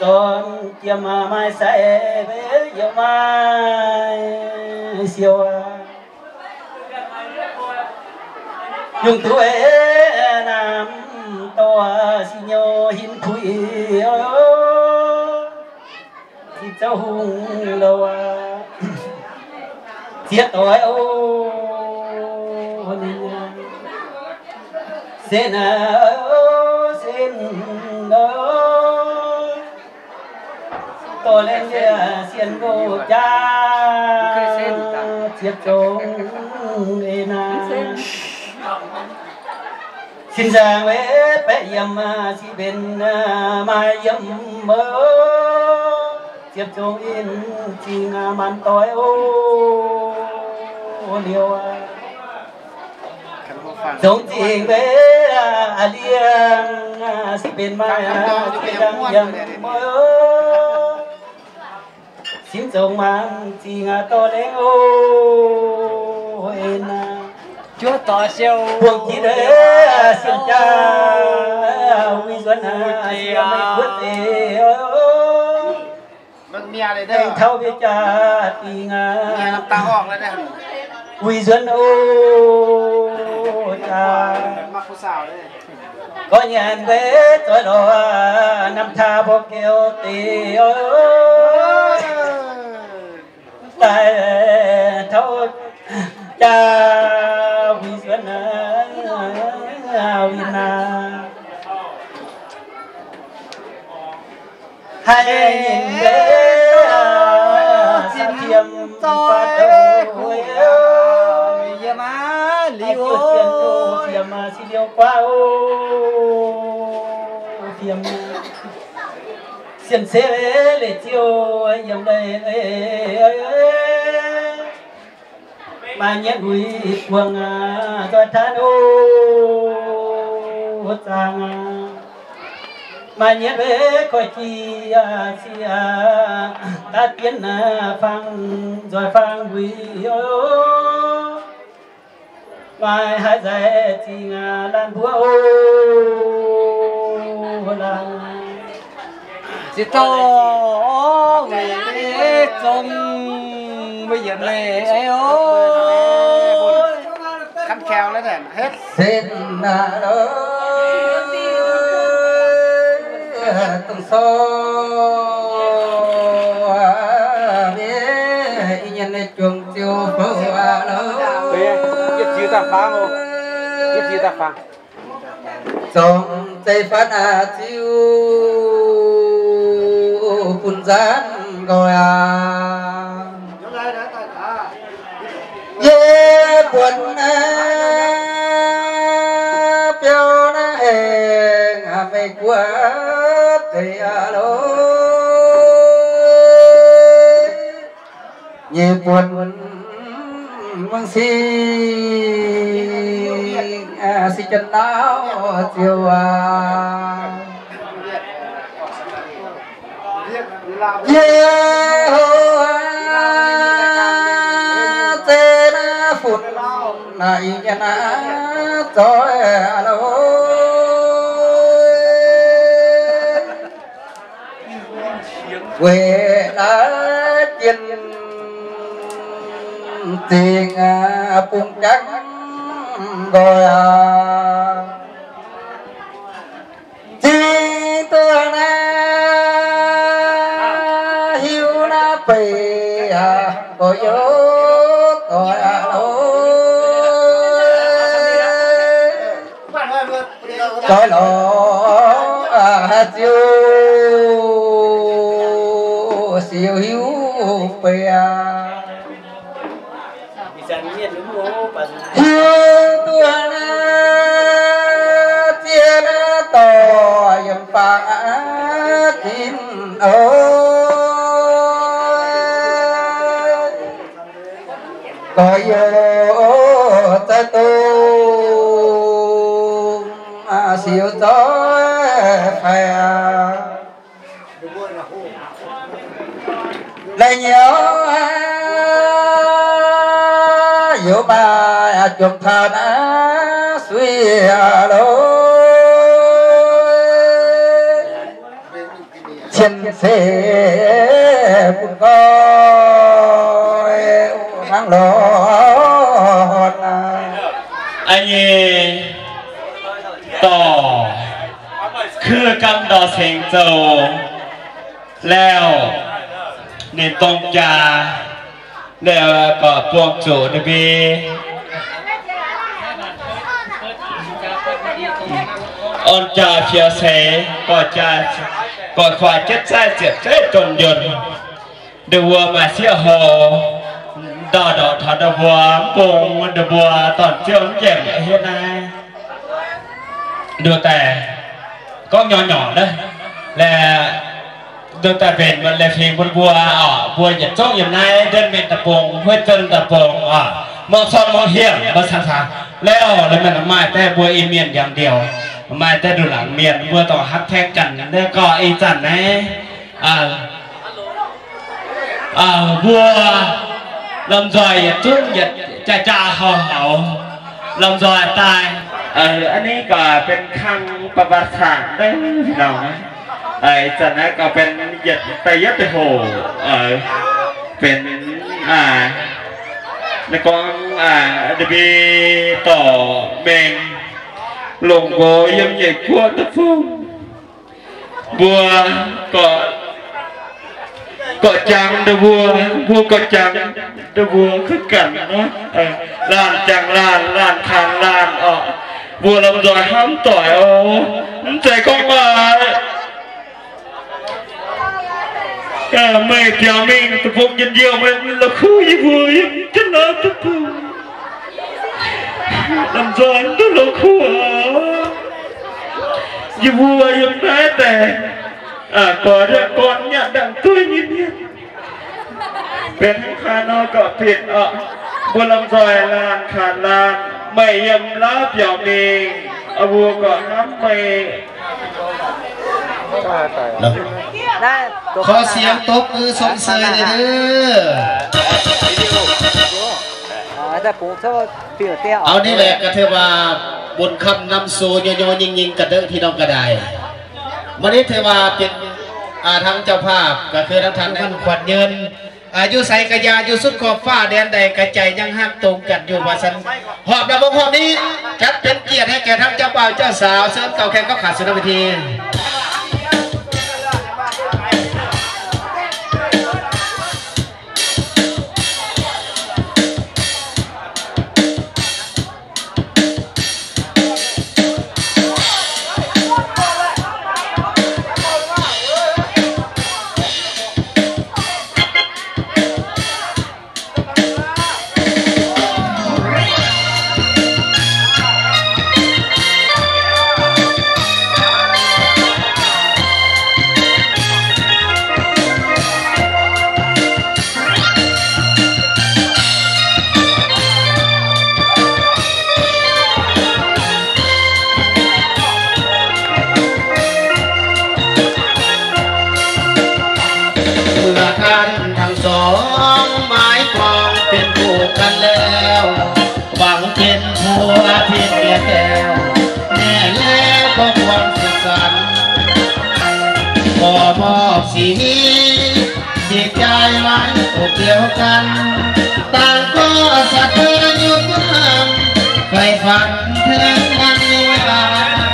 zorn jiem maaih sai weic yiem maaih siou aqv. Yungh duqv namx dorh si nyouh hin puix, ziex zouv hungh louh aqv. Ziex doix o, ninh sen, sen o, dorh laengz yie sien nqox jaa, ziepc zungv ei naaiv. Sin nzaangc weic baeqc yiem, si mbenc maaih yiem, ziepc zungv in zingh maanc doix o, liouh zungv zingh weic liangh, si mbenc maaih zingh yiem. Sin zungv maanc zingh dorh laengz o, en buangh jiex sien jaa, uix nzuonx Meiv Guoqv deix, aengx taux mbiauz jaa dingh, uix nzuonx o jaa. Gorngv nyanc weic zoih lorz, namx taaix mborqv geux deix, daaih taux jaa uix nzuonx win aqv. Haih nyinh mbuo caux fiem faatv douh yiem aqv, liuz fiem, fiem si liouh guaav o, fiem sien se leiz ziouc yiem leiz. Maaih nyetv uix buangh nzoih taav o, zaangc. Maaih nyetv weic koiv jiex sieqv daav jienv fangx nzoih fangx uix o. Maaih haaix nzaic zingh laanh mbuo o, laanh ziex dauh weic zong mbuo yietc leiz o. Sin aqv, dongh sou ih nyienx juangc ziouc fouv aqv lo. Zorngc zeiv-faan ziouc bun nzanv nqoi aqv. Yie buonc biauv naaiv aengx Meiv Guoqv deix aqv lo. Yie buonc mungv sing, si jienv nauv ziouc aqv. Yie hoc aqv, zeiv naaiv funx naaic ih nyanc aqv, zoih aqv lo. Weic naaiv jienh zingh bung jangv nqoi aqv. Zingh duqv naaiv hiuv naaiv beic aqv, nqoi youv doic aqv lo. Doic lorz ziouc siou hiuv beic aqv. Hiuv duqv naaiv ziex naaiv dorh yiem fangx aqv. siou zoih faix aqv. La'nyauv youz maaih jomc taux naaiv suiv loh. Cien se bun nqoi hnangv lorqc. A'nyei dorh kuv gamh ndorqc cingx zoux lauh, ninh dongh jaa, lauh gorqv buangh zuqc ninh mbuo orn jaa fioux seix, gorqv jaa, gorqv kuaax jienv zaih ziepc zeiv donx njunh. Ndau wuov maaih sieqv houx ndortv ndortv taux ndau mbuo mv bung, ndau mbuo dorn-ziouv mv njiemc hietv naaiv. Nduov daaih gorngv nyorx nyorx naaiv, laeh nduov daaih mbenc maaih laih fingx bun mbuo oc. Mbuo yietc zungv yiem naaiv Ndien Mienh Deic-Bung, Hueiv Zon Deic-Bung oc, Muangh Corn, Muangh Hiemv, mbuo caux caux lauh, maaih deix mbuo Iu-Mienh ndiangx-ndiouc, maaih deix nduqc laangc mienh, mbuo dorh hnangv tengx ganh naaiv gorx ih zanc naaiv. Mbuo lomh nzoih yietc zungv yietc jaa jaa hauh hauc lomh nzoih daaih. Aa, อันนี้ก็เป็น ครั้งประวัติศาสตร์ เด้อพี่น้องนะ. Aa, ih zanc naaiv ก็เป็น yietc da'yietv deic-hoc, aa, เป็น aa, naaiv gorngv, aa, nda'mbi dorc mengh longc nqox yiem Nyeic Guoqv deic-bung. Mbuo gorqv, gorqv jangx ndau mbuo, mbuo gorqv jangx ndau mbuo kuv ganh nor, laanh jangx laanh, laanh kaanx laanh oc. Mbuo lomh nzoih hnamv doic oc. Mv zeiz gorngv maaih meih biaux mingh deic-bung njien-youh, meih la'kuqv yie mbuo yiem jienv naaiv deic-bung. Lomh nzoih mv duqv la'kuqv oc. Yie mbuo yiem naaiv daaih, aa, gorx, gorn nyanc ndaangc dueiv nyei mienh, benx hnangv haaix nor gorqv-bieqc oc. Mbuo lomh nzoih laanh kaanx laanh, meih yiem lauv biaux mingh, mbuo gorqv hnamv meih. ขอเสียงตบมือชมเชยหน่อยเด้อ เอานี่แหละก็ถือว่าบุญคำนำสู่โยโย่ยิงๆ กันเด้อพี่น้องก็ได้ วันนี้ถือว่าเป็น อ่า ทางเจ้าภาพก็คือทางท่านมั่นขวัญยืน อ่า อยู่ไสก็อย่า อยู่สุดขอบฟ้าแดนใดก็ใจยังฮักตรงกันอยู่ ว่าซั่น หอบลำวงหอบนี้ จัดเป็นเกียรติให้แก่ทั้งเจ้าบ่าวเจ้าสาว เชิญเก่าแข่งเข้าขาสู่หน้าเวที เมื่อท่านทั้งสองหมายปองเป็นคู่กันแล้ว หวังเป็นผัวเพียงเมียแก้ว แน่แล้วก็ควรสืบสาน ขอมอบสิ่งนี้ จิตใจไว้อกเดียวกัน ต่างก็ศรัทธาอยู่เพื่อใฝ่ฝันถึงวันนิรันดร์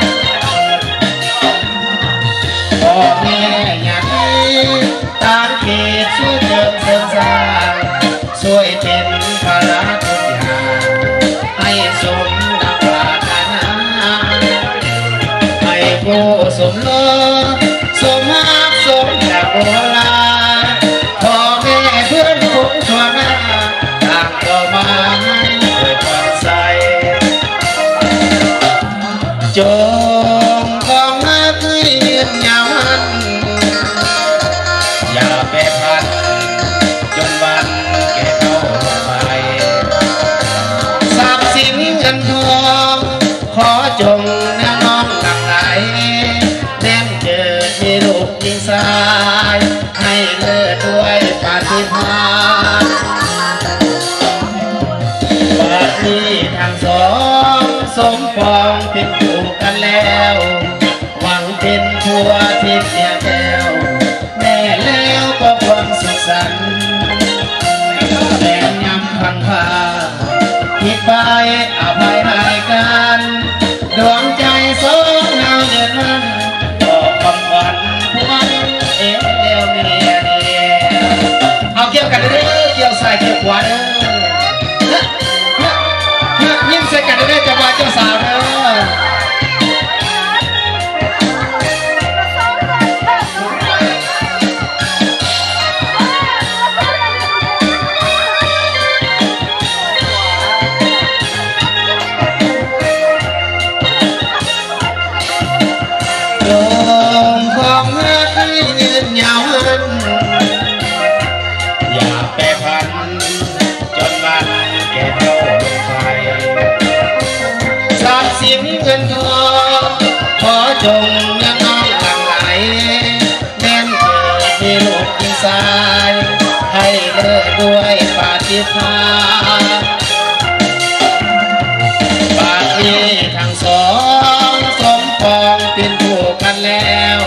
พ่อแม่อย่าได้ตามเขตช่วยเติมเสริมสร้าง ช่วยเป็นภาระทุกอย่าง ให้สมดังปรารถนา ให้ผู้สมรสสมฮักสมดังโอลา พ่อแม่เพื่อนฝูงทั่วหน้า ต่างก็มาให้เกิดความใส จงครองฮักให้ยืนยาวมั่น อย่าแปรผัน จนวันแก่เฒ่าลงไป ทรัพย์สินเงินทอง ขอจงเนืองนองหลั่ง สมปองเป็นคู่กันแล้ว หวังเป็นผัวทิพย์เมียแก้ว แม่แล้วก็ความสุขสันต์ แม้ยามพังพา ผิดไปอภัยให้กัน ดวงใจสองเฮาเดือดร้อน ก็คำขวัญพวงเอวเมียเดียว เอาเกี่ยวกันเด้อ เกี่ยวซ้ายเกี่ยวขวาเด้อ ยิ้มใส่กันเด้อ เจ้าบ่าวเจ้าสาวเด้อ ลมของฮักให้ยืนยาวมั่น อย่าแปรผัน จนวันแก่เฒ่าลงไป ทรัพย์สินเงินทอง ขอจงยังน้อมหลั่งไหล แม้นเกิดมีลูกมีชาย ให้เลิศด้วยปาฏิหาริย์ บัดนี้ทั้งสองสมปองเป็นคู่กันแล้ว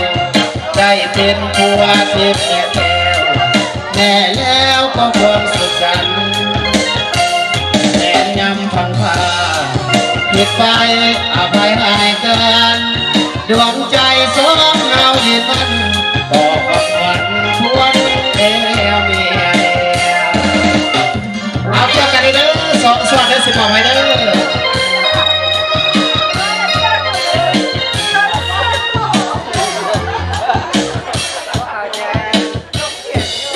ได้เป็นผัวทิพย์เมียแก้ว แน่แล้วก็ควรสุขสันต์ แม้นยามพังพา ผิดไปอภัยให้กัน ดวงใจสองเฮายืนมั่น ต่อคำขวัญพวงแอวเมีย เอาเกี่ยวกันเด้อ สองส่วนเด้อ สิบอกให้เด้อ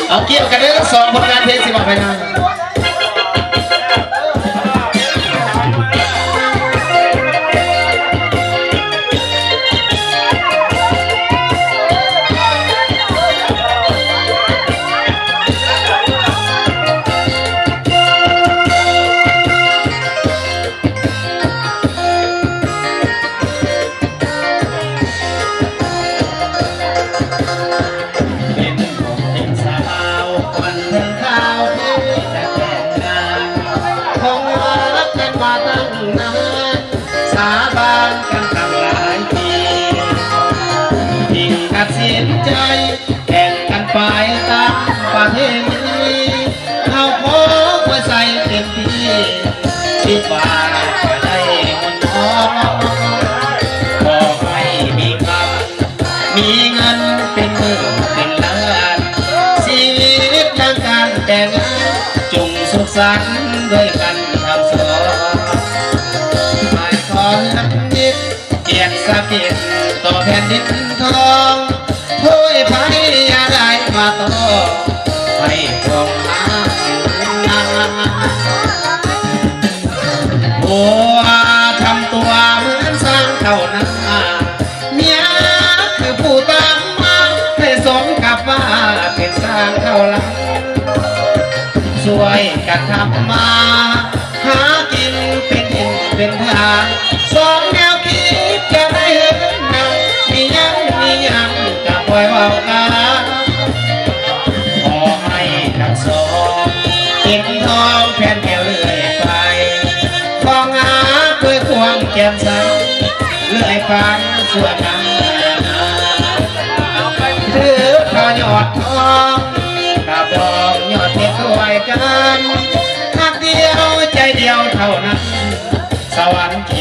เอาเกี่ยวกันเด้อ สองผลงานเพลง สิบอกให้นะ เป็นหนุ่มเป็นสาว วันเถิดคราวที่จะแต่งงาน คงรักกันมาตั้งนาน สาบานกันตั้งหลายปี จึงตัดสินใจ แข่งกันไปตามประเพณี เฮาขออวยชัยเต็มที่ คิดว่าจะได้เงินทอง ขอให้มีคำ มีเงินเป็นหมื่นเป็นล้าน ชีวิตหลังการแต่งงาน จงสุขสันต์ด้วยกันทั้งสอง ให้ขอเงินนิด เกียรติสถิตต่อแผ่นดินทอง ถ้วยไพร่อย่าได้มาต่อ ให้พวงมาลัย ผัวทำตัวเหมือนช้างเต้านา เมียคือผู้ตามมา ให้สมกับว่าเป็นช้างเต้านา ช่วยกันทำมา หากินเป็นถิ่นเป็นทาง สองแนวคิดจะได้เห็นหน้า มีหยังมีหยังจะคอยเว้ากัน ขอให้ทั้งสอง เป็นทองแผ่นเดียวเรื่อยไป ครองหาด้วยความแจ่มใส เรื่อยไปชั่วนานา ถือพระยอดทอง กระบองยอดเพชรด้วยกัน ฮักเดียวใจเดียวเท่านั้น สวรรค์เข